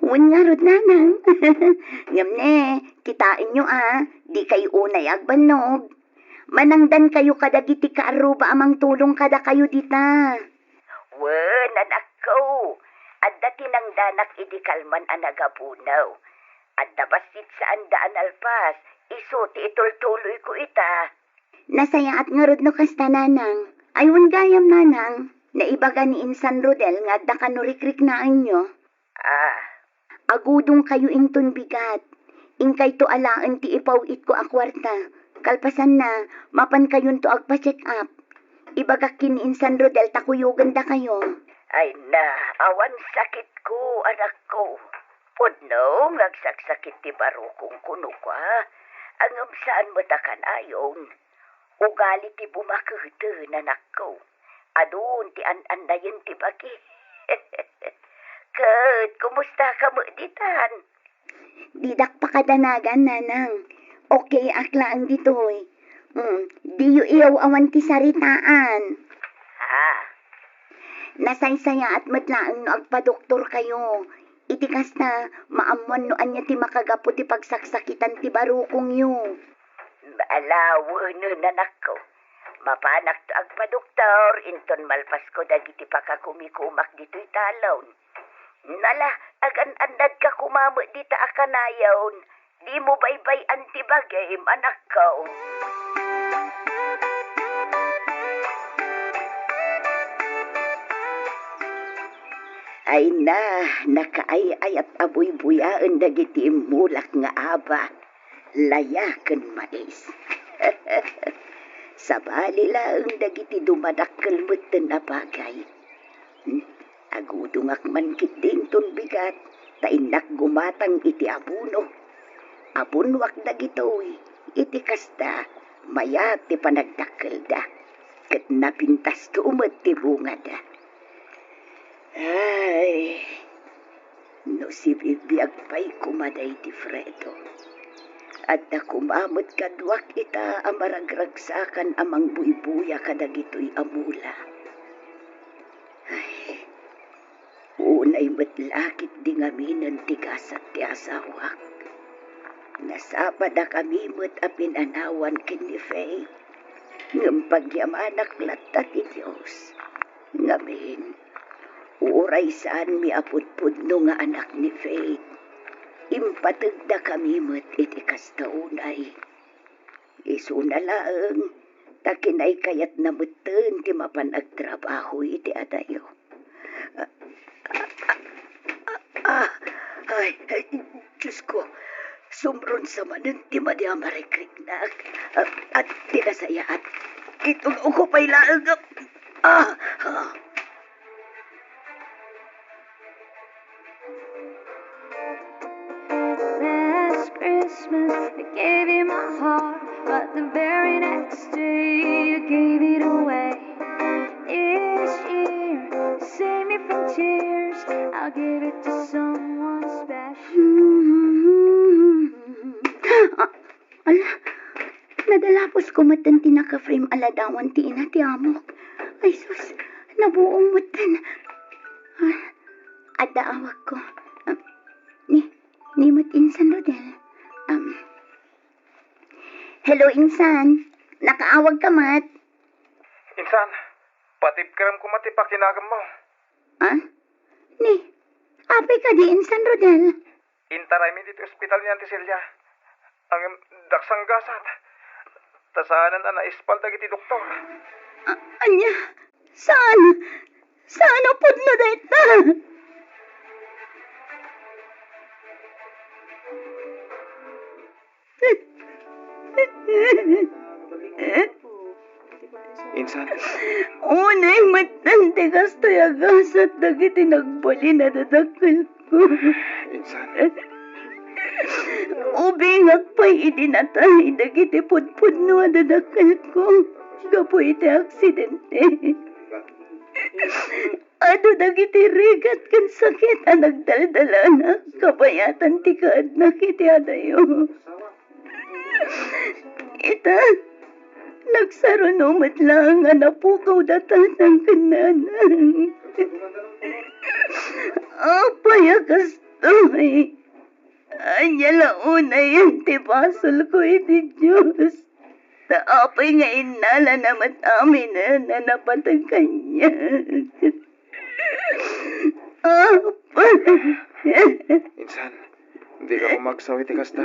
Wen ngarud, Nanang. Ngem ne, kitaenyo, ah, dikay unay agbannog. Manangdankayo kadagiti kaarruba a mangtulong kadakayo dita. Wen, anakko, adda ti nangdanak idi kalman a nagabunaw. Adda bassit saanda a nalpas, isu ti itultuloyko ita. Nasayaat ngarud no kasta, Nanang. Ay, wen gayam, Nanang. Naibaga ni Insan Rodel nga adda kano rikriknaanyo. Ah. Agudongkayo inton bigat. Inkayto alaen ti ipaw-itko a kuarta. Kalpasanna, mapankayonto agpa-check up. Ibagak ken ni Insan Rodel ta kuyogandakayo. Ay na, awan sakitko, anakko. Pudno nga agsaksakit ti barukongko no kua, ngem saan met a kanayon. Ugali ti bumaketen, anakko. Adun ti an-annayen ti bagi. Ket kumusta ka met ditan? Didak pakadanagan, nanang. Okay ak laeng ditoy. Mm, diyo iyaw-awan ti saritaan. Ha? Nasaysayaat met laeng no agpadoktorkayo. Iti kasta, maammoan no ania ti makagapu ti pagsaksakitan ti barukongyo. Ala, wenno, anakko. Mapanakto agpadoktor, inton malpasko dagiti pakakumikumak ditoy talon. Nala, agan-annadka koma met dita a kanayon. Dimo baybay-an ti bagim, anakko. Ay na, nakaay-ayat a buybuyaen dagiti immulak nga aba, laya ken mais. Sabali laeng dagiti dumadakkel metten a bagay. Hmm, agudongak man ketdi inton bigat, ta innak gumatang iti abono. Abonoak dagitoy, iti kasta, mayat ti panagdakkelda, ket napintasto met ti bungada. Ay, no sibibiag pay koma daydi Fredo, adda koma met kaduak ita a maragragsakan a mangbuybuya kadagitoy a mula. Ay, unay met la ketdi ngaminen ti gasat ti asawak. Nasapadakami met a pinanawan ken ni Faith, ngem pagyamanak latta ti Dios. Ngamin, uray saanmi a pudpudno nga anak ni Faith, impategdakami met iti kasta unay. Isuna laeng, ta kinaykayatna metten ti mapan agtrabaho iti adayo. Ah, ay, ay, Diyos ko, sumrunsa manen ti madi a marikriknak. Ah, at ti nasayaat, itugawko pay laeng. Ah, ah. Last Christmas, I gave you my heart, but the very next day, you gave it away. This year, save me from tears, I'll give it to someone special. Ah, ala, nadalapusko metten ti naka-frame a ladawan ti ina ti amok. Ay, sus, nabuong metten. Ah, adda awagko. Ah, ni, ni met insan, Rodel. Um, hello, insan. Nakaawagka met. Insan, patibkerem koma ti pakinagemmo. Ah? Ni, apay kadi insan, Rodel? Intaraymi ditoy ospital ni Auntie Celia. Ngem, daksanggasat. Ta saanen a naispal dagiti doktor. A-, ania? Saan? Saan a pudno dayta? Insan. Unay metten ti kastoy a gasat dagiti nagbalin a dadakkelko. Insan. Ubingak pay idi natay dagiti pudpudno a dadakkelko gapu iti aksidente. Adu dagiti rigat ken sakit a nagdaldalana kabayatan ti kaadnak iti adayo. Ita, nagsaruno met laeng a napukaw da tatang ken nanang. Apay a kastoy? Ania la unayen ti basolko iti Dios? Ta apay nga innalana met aminen a napateg kaniak? Apay. Insan, dika pumagsaw iti kasta.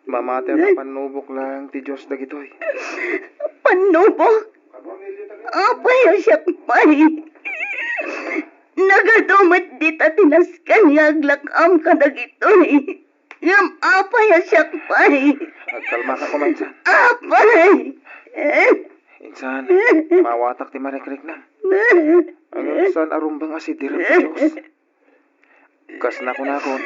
Mamati a pannubok laeng ti Dios dagitoy. Pannubok? Apay a siak pay? Nagadu met dita ti nasken nga aglak-am kadagitoy. Ngem apay a siak pay? Agkalmaka koma, insan. Apay! Insan, mawatak ti marikriknam. Ngem saan a rumbeng a sidiren ti Dios. Kas nakunakon,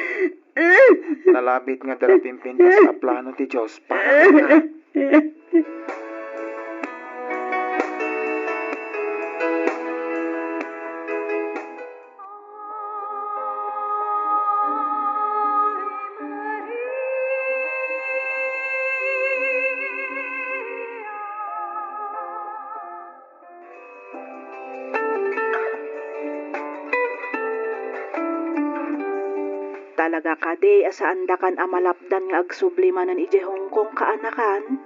nalabit nga adda pimpintas a plano ti Dios para kenka. Talaga kadi a saandakan a malapdan nga agsubli manen idiay Hong Kong, kaanakan?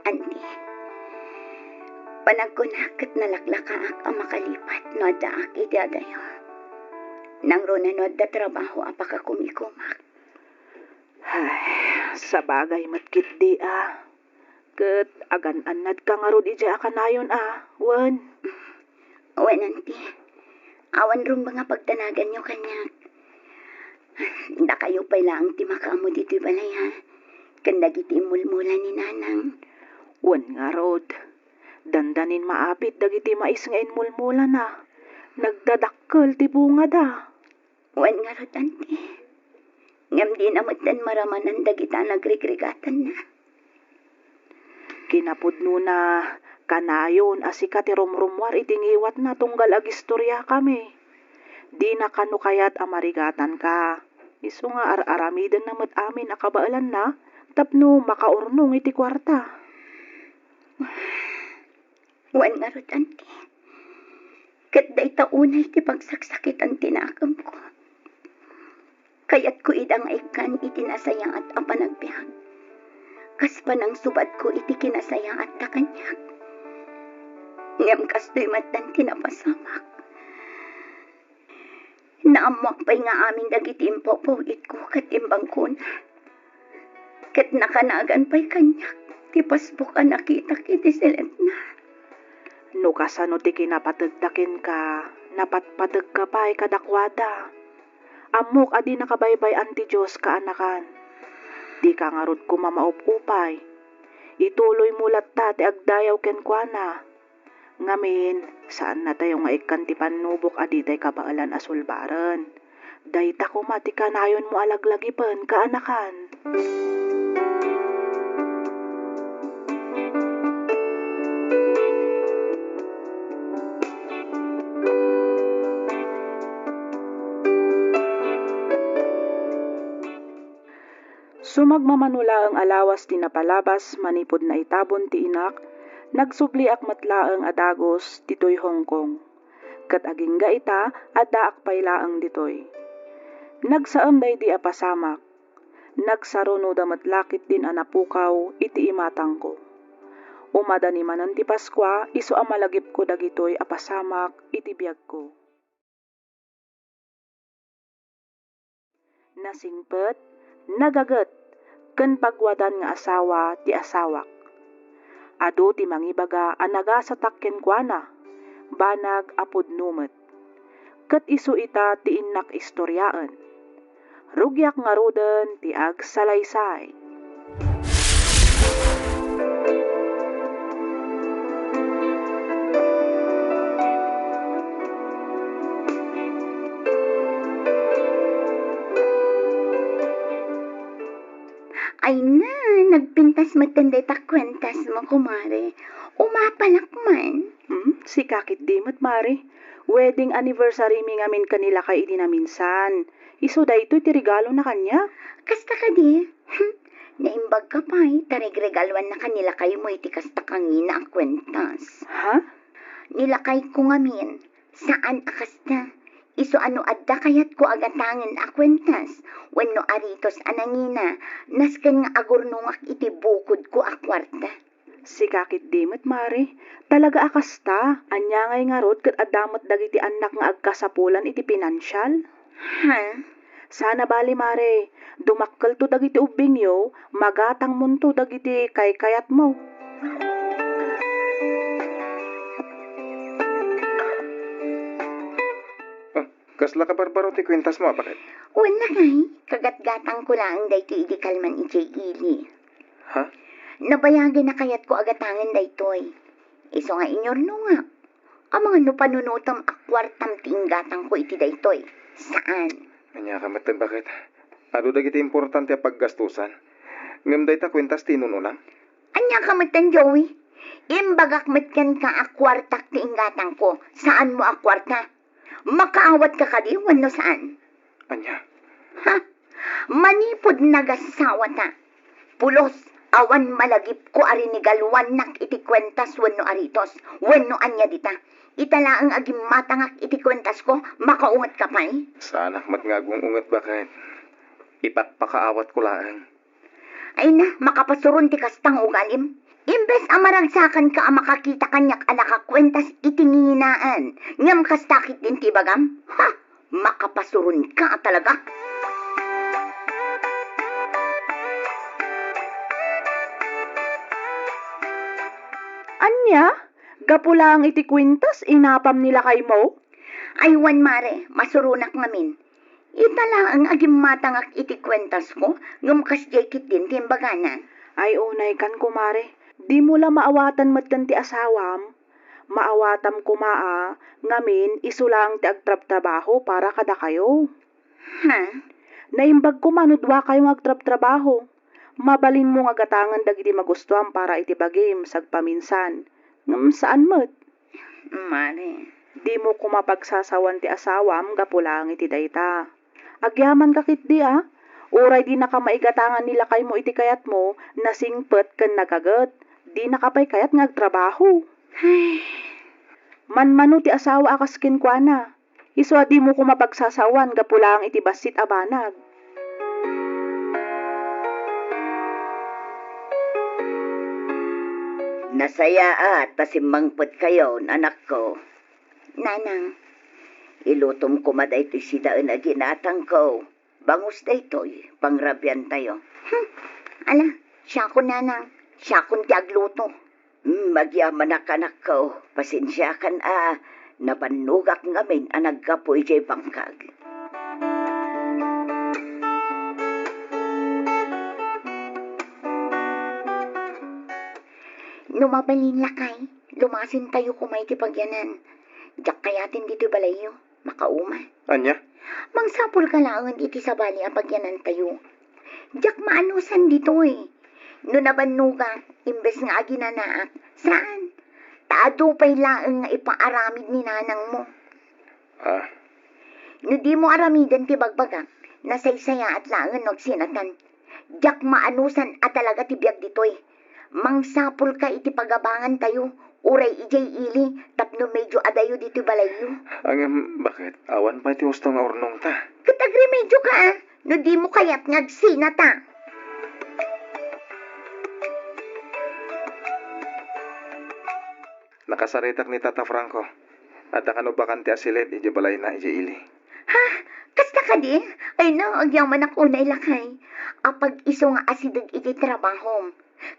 Anti, panagkunak ket nalaklakaak a makalipat no addaak iti adayo. Nangruna no adda trabaho a pakakumikumak. Ay, sabagay met ketdi a. Ket agan-annadka ngarud idiay a kanayon a, wen? Wen, anti. Awan rumbeng a pagdanaganyo kaniak. Dakayo pay laeng ti makaammo ditoy balay, ha? Ken dagiti immulmula ni Nanang. Wen ngarud, dandanin maapit dagiti mais nga immulmulana. Nagdadakkel ti bungada. Wen ngarud, anti. Ngem dina metten maramanan dagita nagrigrigatanna. Kinapudnona, kanayon a sika ti rumrummuar iti ngiwatna tunggal agistoriakami. Dina kano kayat a marigatanka. Isu nga ar-aramidenna met amin a kabaelanna tapno makaurnong iti kuarta. Wen ngarud, anti. Ket dayta unay ti pagsaksakitan ti nakemko. Kayatko ida nga ikkan iti nasayaat a panagbiag, kas panangsubadko iti kinasayaat ta kaniak. Ngem kastoy metten ti napasamak. Naammoak pay nga amin dagiti impaw-paw-itko ket imbangkona. Ket nakanagan pay kaniak ti pasbuk a nakitak iti siletna. No kasano ti kinapategda kenka, napatpategka pay kadakuada. Ammok a dinaka baybay-an ti Dios, kaanakan. Dika ngarud koma maup-upay. Ituloymo latta ti agdayaw kenkuana. Ngamin, saannatayo nga ikkan ti pannubok a ditay kabaelan a sulbaren. Dayta koma ti kanayonmo a laglagipen, kaanakan. Sumagmamano laeng a lawas ti napalabas manipud naitabon ti inak, nagsubliak met laeng a dagus ditoy Hong Kong. Ket agingga ita, addaak pay laeng ditoy. Nagsaem daydi a pasamak. Nagsarunoda met la ketdin a napukaw iti imatangko. Umadani manen ti Paskua, isu a malagipko dagitoy a pasamak iti biagko. Nasingpet, nagaget, ken pagwadan nga asawa ti asawak. Adu ti mangibaga a nagasatak kenkuana, banag a pudno met. Ket isu ita ti innak istoriaen. Rugiak ngaruden ti agsalaysay. Ay na, nagpintas metten dayta kuentasmo, kumare. Umapalak man. Hmm, sika ketdi met, mare. Wedding anniversary mi ngamin ken ni lakay idi naminsan. Isu daytoy ti regalona kaniak. Kasta kadi? Naimbagka pay, ta regregaluannaka ni lakaymo iti kasta kangina a kuentas. Ha? Ni lakayko ngamin, saan a kasta. Isu a no adda kayatko a gatangen a kuentas wenno aritos a nangina, nasken nga agurnongak iti bukodko a kuarta. Sika ketdi met, mare. Talaga a kasta. Ania ngay ngarud ket adda met dagiti annak nga agkasapulan iti pinansial? Ha? Sana bali, mare. Dumakkelto dagiti ubbingyo, magatangmonto dagiti kaykayatmo. Ah, kasla kabarbaro ti kuentasmo, a baket? Wen, lakay, kagatgatangko laeng daytoy idi kalman idiay ili. Ha? Nabayagen a kayatko a gatangen daytoy. Isu nga inyurnongak. Amangan no panunotem a kuartam ti inggatangko iti daytoy. Saan. Ania ka met, Baket? Adu dagiti importante a paggastusan. Ngem dayta kuentas ti inun-unam? Ania ka metten, Joey? Imbagak met kenka a kuartak ti inggatangko. Saanmo a kuarta? Makaawatka kadi wenno saan? Ania? Ha? Manipud nagasawata. Pulos, awan malagipko a rinigaluannak iti kuentas wenno aritos, wenno ania dita. Ita laeng a gimmatangak iti kuentasko, makaungetka pay? Saanak met nga agung-unget, Baket. Ipakpakaawatko laeng. Ay na, makapasuron ti kasta nga ugalim. Imbes a maragsakanka a makakita kaniak a nakakuentas iti nginginaan, ngem kasta ketdin ti ibagam? Ha! Makapasuronka talaga. Ania? Gapu laeng iti kuentas, inapam ni lakaymo? Ay wen, mare, masuronak ngamin. Ita laeng a gimmatangak iti kuentasko, ngem kasdiay ketdin ti imbagana. Ay, unay kan, kumare. Dimo la maawatan metten ti asawam? Maawatam koma a, ngamin, isu laeng ti agtrabtrabaho para kadakayo. Ha? Naimbag koma no duakayo nga agtrabtrabaho. Mabalinmo nga gatangen dagiti magustuam para iti bagim sagpaminsan. Ngem saan met. Mare. Dimo koma pagsasawan ti asawam gapu laeng iti dayta. Agyamanka ketdi a, uray dinaka maigatangan ni lakaymo iti kayatmo, nasingpet ken nagaget. Dinaka pay kayat nga agtrabaho. Ay. Manmano ti asawa a kas kenkuana. Isu a dimo koma pagsasawan gapu laeng iti bassit a banag. Nasayaat ta simmangpetkayon, anakko. Nanang. Ilutom koma daytoy sidaen a ginatangko. Bangus daytoy, pangrabiantayo. Hmm, ala, siakon, Nanang. Siakon ti agluto. Hmm, agyamanak, anakko. Pasensiakan a, nabannogak ngamin a naggapu idiay bangkag. No mabalin, lakay, lumasintayo koma iti pagyanan. Diak kayaten ditoy balayyo. Makauma. Ania? Mangsapulka laeng iti sabali a pagyanantayo. Diak maanusan ditoy. No nabannogak, imbes nga aginanaak, saan? Ta adu pay laeng nga ipaaramid ni nanangmo. Ah. No dimo aramiden ti bagbagak, nasaysayaat laeng no agsinatan. Diak maanusan a talaga ti biag ditoy. Mangsapulka iti pagabangantayo, uray idiay ili, tapno medyo adayo ditoy balayyo. Ngem, baket? Awan pay ti husto nga urnongta. Ket agremedioka, a, no dimo kayat nga agsinata. Nakasaritak ni Tata Franco. Adda kano bakante a silid idiay balayna idiay ili. Ha? Kasta kadi? Ay no, agyamanak unay, lakay. Apag isu nga asideg idiay trabahom.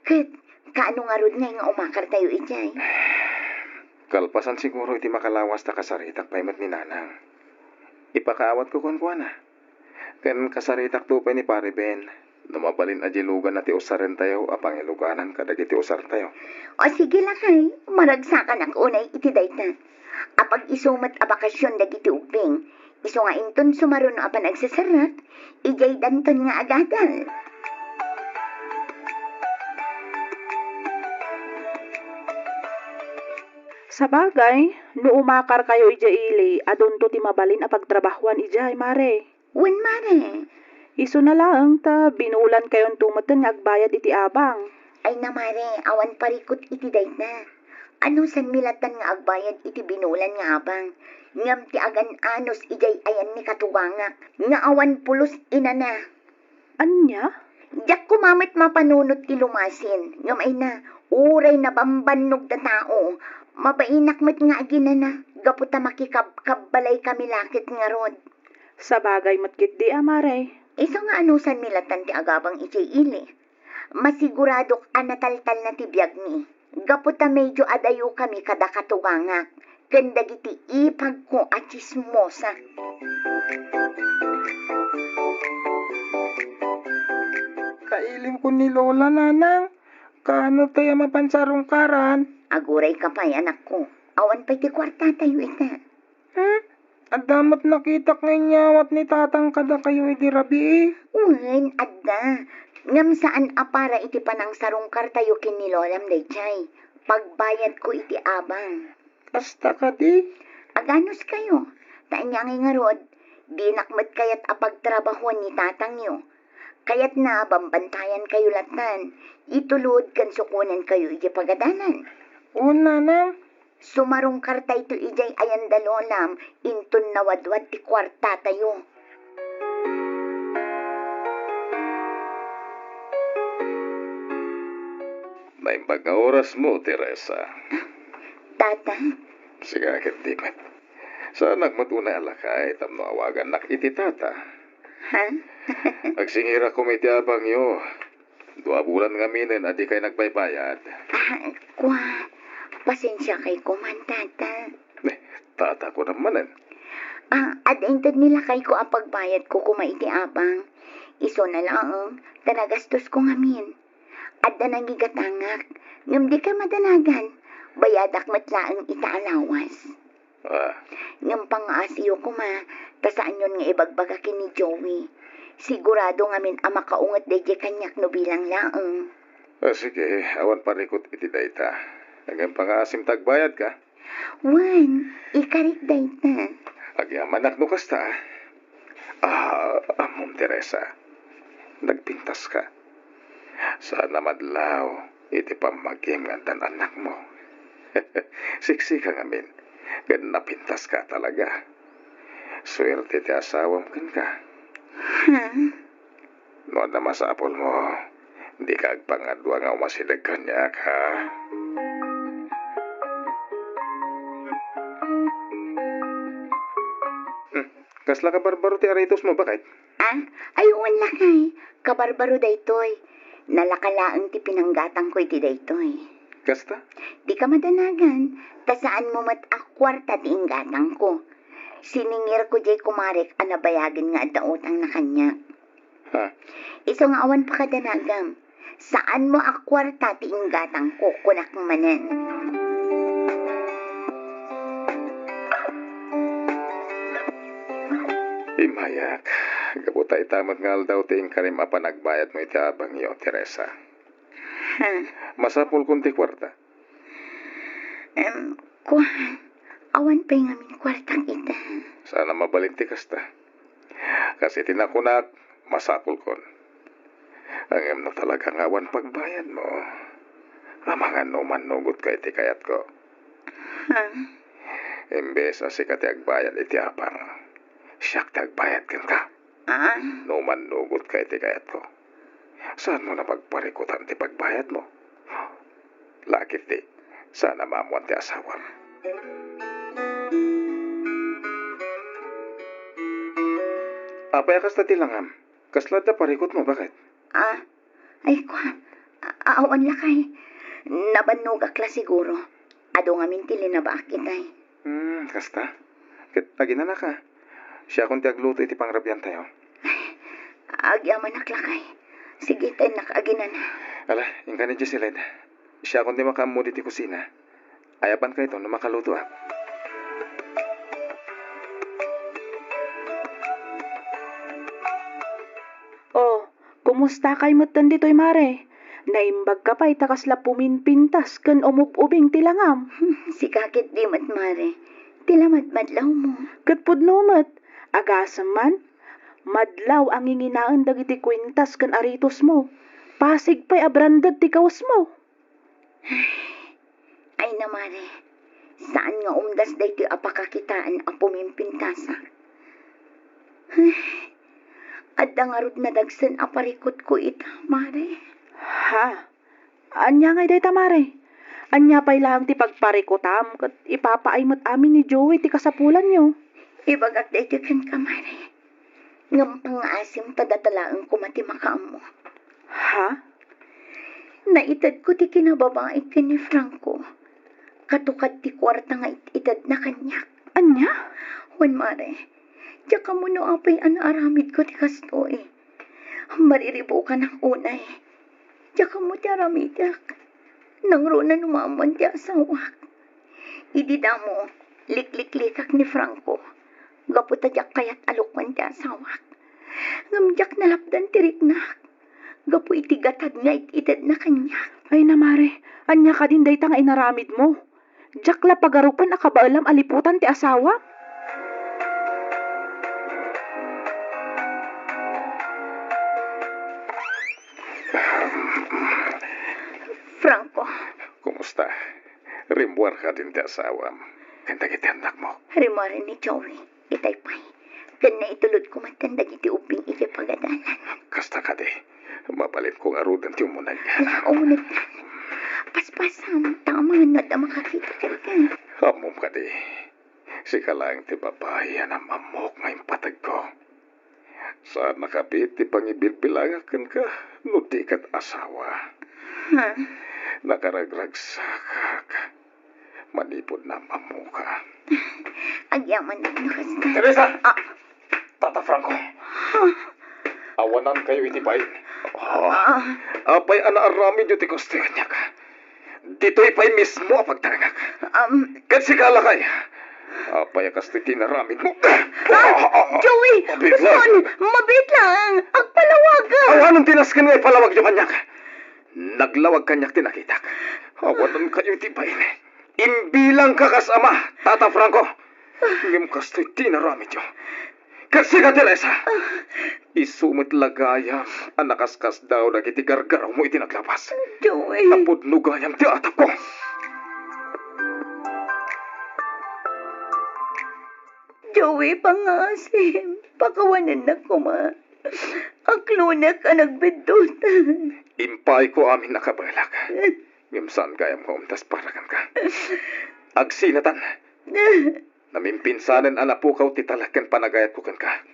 Ket, kaano ngarud ngay nga umakartayo idiay? Kalpasan siguro iti makalawas ta kasaritak pay met ni Nanang. Ipakaawatko kenkuana. Ken kasaritakto pay ni Pare Ben, no mabalin a diluganna ti usarentayo a pangiluganan kadagiti usartayo. O sige, lakay, maragsakanak unay iti dayta. Apag isu met a bakasion dagiti ubbing, isu nga inton sumaruno a panagseserrek, idiay danton nga agadal. Sabagay, no umakarkayo idiay ili, adunto ti mabalin a pagtrabahuan idiay, mare. Wen, mare. Isuna laeng ta binulan kayonto metten nga agbayad iti abang. Ay na, mare, awan parikut iti dayta. Anusanmi lattan nga agbayad iti binulan nga abang? Ngem ti agan-anus idiay ayan ni katugangak nga awan pulos inana. Ania? Diak koma met mapanunot ti lumasin, ngem ay na, uray nabambannog ta tao, mabainak met nga aginana gapu ta makikabkabbalay kami la ket ngarud. Sabagay met ketdi a, mare. Isu nga anusanmi lattan ti agabang idiay ili. Masiguradok a nataltalna ti biagmi, gapu ta medyo adayo kami kada katugangak ken dagiti ipagko a tsismosa. Kailimko ni Lola, Nanang. Kaano tay a mapan sarungkaran? Agurayka pay, anakko. Awan pay ti kuartatayo ita. Hmm? Adda met nakitak nga inyawat ni tatang kadakayo idi rabii? Wen, adda. Ngem saan a para iti panangsarungkartayo ken ni lolam daydiay. Pagbayadko iti abang. Kasta kadi? Aganuskayo. Ta ania ngay ngarud, dinak met kayat a pagtrabahuan ni tatangyo. Kayatna, bambantayankayo lattan. Itulod ken sukonankayo idiay pagadalan. Wen, nanang. Sumarungkartayto idiay ayan da lolam, inton nawadwad ti kuartatayo. Naimbag nga orasmo, Teresa. Tata? Sika ket di met. Saanak met unay a lakay tapno awagannak iti tata. Ha? Agsingirakom iti abangyo. Dua bulan ngaminen a dikay nagbaybayad. Ah, kua, pasensiakay koman, tata. Eh, tata ko naman, eh. Ah, adda inted ni lakayko a pagbayadko koma iti abang. Isuna laeng, ta nagastosko ngamin. Adda nangigatangak, ngem dika madanagan, bayadak met laeng ita a lawas. Ah. Ngem pangngaasiyo koma, ta saanyon nga ibagbaga ken ni Joey. Sigurado ngamin a makaunget daydiay kaniak no bilang laeng. Ah, sige, awan parikut iti dayta. Ngem pangngaasim ta agbayadka? Wen, ikarik dayta. Agyamanak no kasta. Ah, ammom, Teresa. Nagpintaska. Saan a madlaw iti pammagim nga addan annakmo. Siksika ngamin, ket napintaska talaga. Suerte ti asawam kenka. Ha? No adda masapulmo, dika agpangadua nga umasideg kaniak, ha? Hmm, kasla kabarbaro ti aritosmo, baket? Ah, ay, wen lakay. Kabarbaro daytoy. Nalaka laeng ti pinanggatangko iti daytoy. Kasta? Dika madanagan, ta saanmo met a kuarta ti inggatangko. Siningirko diay kumarek a nabayagen nga adda utangna kaniak. Ha? Isu nga awan pakadanagam. Saanmo a kuarta ti inggatangko, kunak manen. Immayak, gapu ta ita met nga aldaw ti inkarim a panagbayadmo iti abangyo, Teresa. Ha? Masapulkon ti kuarta. Em, kuan, awan pay ngamin kuartak ita. Saan a mabalin ti kasta. Kas iti nakunak, masapulkon. Ngem no talaga nga awan pagbayadmo, amangan no umannugotka iti kayatko. Ha? Imbes a sika ti agbayad iti abang, siak ti agbayad kenka. Ah? No umannugotka iti kayatko, saanmo na pagparikutan ti pagbayadmo. La ketdi, saan a maammoan ti asawam. Apay a kasta ti langam? Kasla adda parikutmo, baket? Ah, ay, kua, a-, awan lakay. Nabannogak la siguro. Adu ngamin ti linabaak itay. Hmm, kasta? Ket aginanaka. Siakon ti agluto iti pangrabiantayo. Ay, agyamanak lakay. Sige, tennak aginana. Ala, inka ni Jocelyn. Siakon ti makaammo ditoy kusina. Ayabankayto no makalutoak. Oh, kumustakay metten ditoy, mare? Naimbagka pay ta kasla puminpintas ken umub-ubing ti langam. Sika ketdi met, mare. Ti la madmadlawmo. Ket pudno met, agasem man, madlaw a nginginaen dagiti kuintas ken aritosmo. Pasig pay a branded ti kawesmo. Ay na, mare, saan nga umdas daytoy a pakakitaan a pumimpintasak. Adda ngarud nadagsen a parikutko ita, mare. Ha? Ania ngay dayta, mare? Ania pay laeng ti pagparikutam ket ipapaay met amin ni Joey ti kasapulanyo? Ibagak daytoy kenka, mare. Ngem pangngaasim ta data laeng koma ti makaammo. Ha? Naitedko ti kinababaik ken ni Franco. Katukad ti kuarta nga it-itedna kaniak. Ania? Wen, mare, diak ammo no apay a naaramidko ti kastoy. Mariribukanak unay. Diak ammo ti aramidek. Nangruna no maammoan ti asawak. Idi damo, likliklikak ni Franco, gapu ta diak kayat a lukwan ti asawak. Ngem diak nalapdan ti riknak, gapu iti gatad nga it-itedna kaniak. Ay na, Mare, ania kadin dayta nga inaramidmo? Diak la pagarupen a kabaelam a liputan ti asawa. Franco. Kumusta? Rimmuar kadin ti asawam ken dagiti annakmo? Rimmuaren ni Joey. Itay pay, ken naitulodko met dagiti ubbing idiay pagadalan. Kasta kadi, mabalinko ngaruden ti umuneg. Ala, umunegtan. Paspasam, ta amangan no adda makakita kenka. Ammom kadi, sika laeng ti babai a nam-ammok nga impategko. Saan a kapit ti pangibilbilangak kenka no di ket asawa. Ha? Nakaragragsakak manipud nam-ammoka. Agyaman no kasta. Teresa! Ah. Tata Franco! Ha? Awanankayo iti bain. Ah. Ah, apay a naaramidyo ti kastoy kaniak? Ditoy pay mismo a pagtaengak. Um, Ket sika, lakay, apay a kastoy ti inaramidmo? Ah! Joey! Mabiit lang! Son! Mabiit lang! Agpalawag! Awanen ti nasken nga ipalawagyo kaniak. Naglawag kaniak ti nakitak. Awanankayo iti bain. Imbilangka kas ama, Tata Franco. Ngem kastoy ti inaramidyo. Ket sika, Teresa, isu met la gayam a nakaskasdaaw dagiti gargarawmo iti naglapas. Joey. Ta pudno gayam ti atapko. Joey, pangngaasim, pakawanennak koma. Aklonek a nagbiddut. Impaayko amin a kabaelak. Ngem saan gayam nga umdas para kenka. Agsinatan. Namimpinsanen a napukaw ti talek ken panagayatko kenka.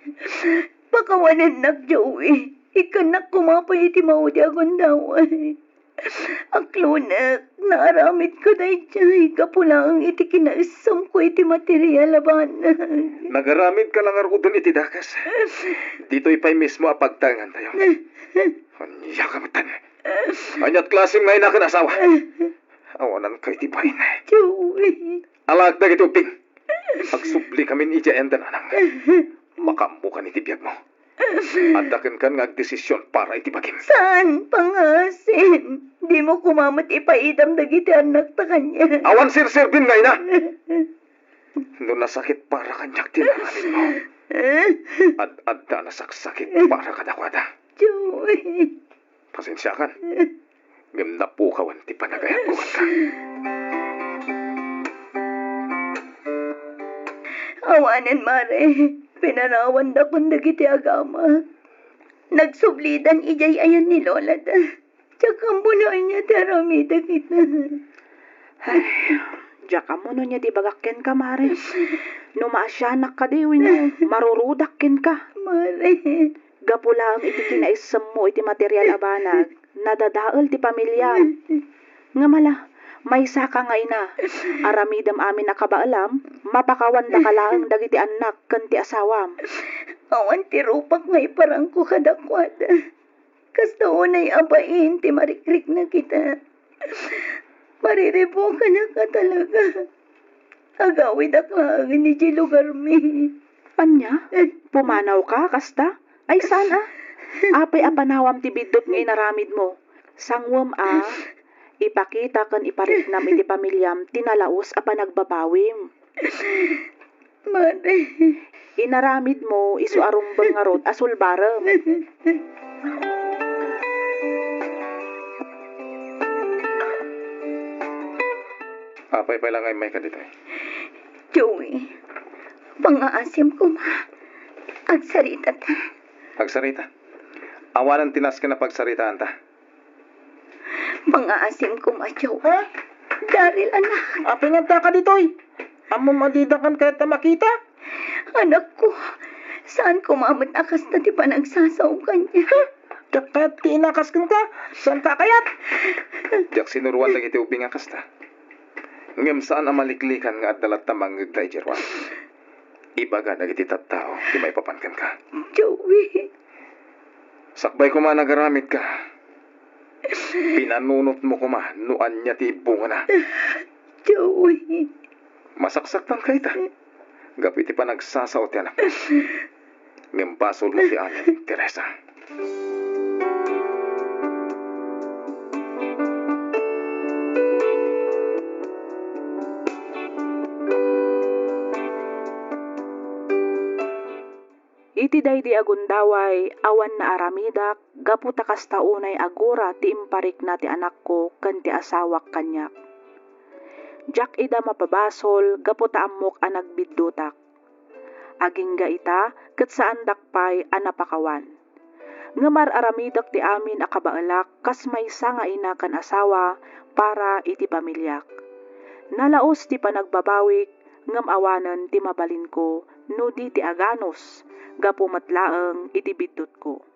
Pakawanennak, Joey. Ikkannak koma pay iti maudi a gundaway. Aklonek, naaramidko daydiay gapu laeng iti kinaessemko iti material a banag. Nagaramidka la ngaruden iti dakes. Ditoy pay mismo a pagtaengantayo. Ania ka metten? Ania ti klasem nga ina ken asawa? Awanankayo iti bain. Joey. Alaek dagiti ubbing. Agsubli kamin idiay ayan da nanang. Makaammokan iti biagmo. Adda kenkan nga agdesision para iti bagim. Saan, pangngaasim? Dimo koma met ipaidam dagiti annakta kaniak. Awan serserbim nga ina. No nasakit para kaniak ti inaramidmo, ad-adda a nasaksakit para kadakuada. Joey. Pasensiakan. Ngem napukawan ti panagayatko kenka. Awanen, Mare, pinarawandakon dagiti agamak. Nagsublidan idiay ayan ni lolada. Diak ammo no ania ti aramidek ita. Ay, diak ammo no ania ti ibagak kenka, Mare. No maasianak kadi wenno marurudak kenka. Mare. Gapu laeng iti kinaessemmo iti material a banag, nadadael ti pamiliam. Ngem ala, maysaka nga ina, aramidem amin a kabaelam, mapakawandaka laeng dagiti annak ken ti asawam. Awan ti rupak nga iparangko kadakuada. Kasta unay a bain ti marikriknak ita. Mariribukanak a talaga. Agawidak laeng idiay lugarmi. Ania? Pumanawka kasta? Ay, saan a? Apay a panawam ti biddut nga inaramidmo? Sanguem a ipakita ken ipariknam iti pamiliam ti nalaus a panagbabawim. Mare. Inaramidmo isu a rumbeng ngarud a sulbarem. Apay pay la nga immayka ditoy? Joey, pangngaasim koma. Agsarita ta. Agsarita? Awanen ti nasken a pagsaritaanta. Pangngaasim koma, Joey. Ha? Daryl, anak. Apay nga adda ditoy? Ammom a didakan kayat a makita? Anakko, saan koma met a kasta ti panagsasaom kaniak. Ha? Diak kayat ti inakas kenka? Saanka a kayat? Diak sinuroan dagiti ubbing a kasta. Ngem saan a maliklikan nga adda latta mangngegda idiay ruar. Ibaga dagiti tattao ti maipapan kenka. Joey. Sakbay koma a nagaramidka, pinanunotmo koma no ania ti ibbungana. Joey. Masaksaktanka ita gapu iti panagsasao ti anakmo. Ngem basolmo ti amin, Teresa. Iti daydi a gundaway, awan naaramidak gapu ta kasta unay a gura ti imparikna ti anakko ken ti asawak kaniak. Diak ida mapabasol gapu ta ammok a nagbiddutak. Agingga ita ket saandak pay a napakawan. Ngem ar-aramidek ti amin a kabaelak kas maysa nga ina ken asawa para iti pamiliak. Nalaos ti panagbabawik ngem awanen ti mabalinko no di ti aganus, gapu met laeng iti biddutko.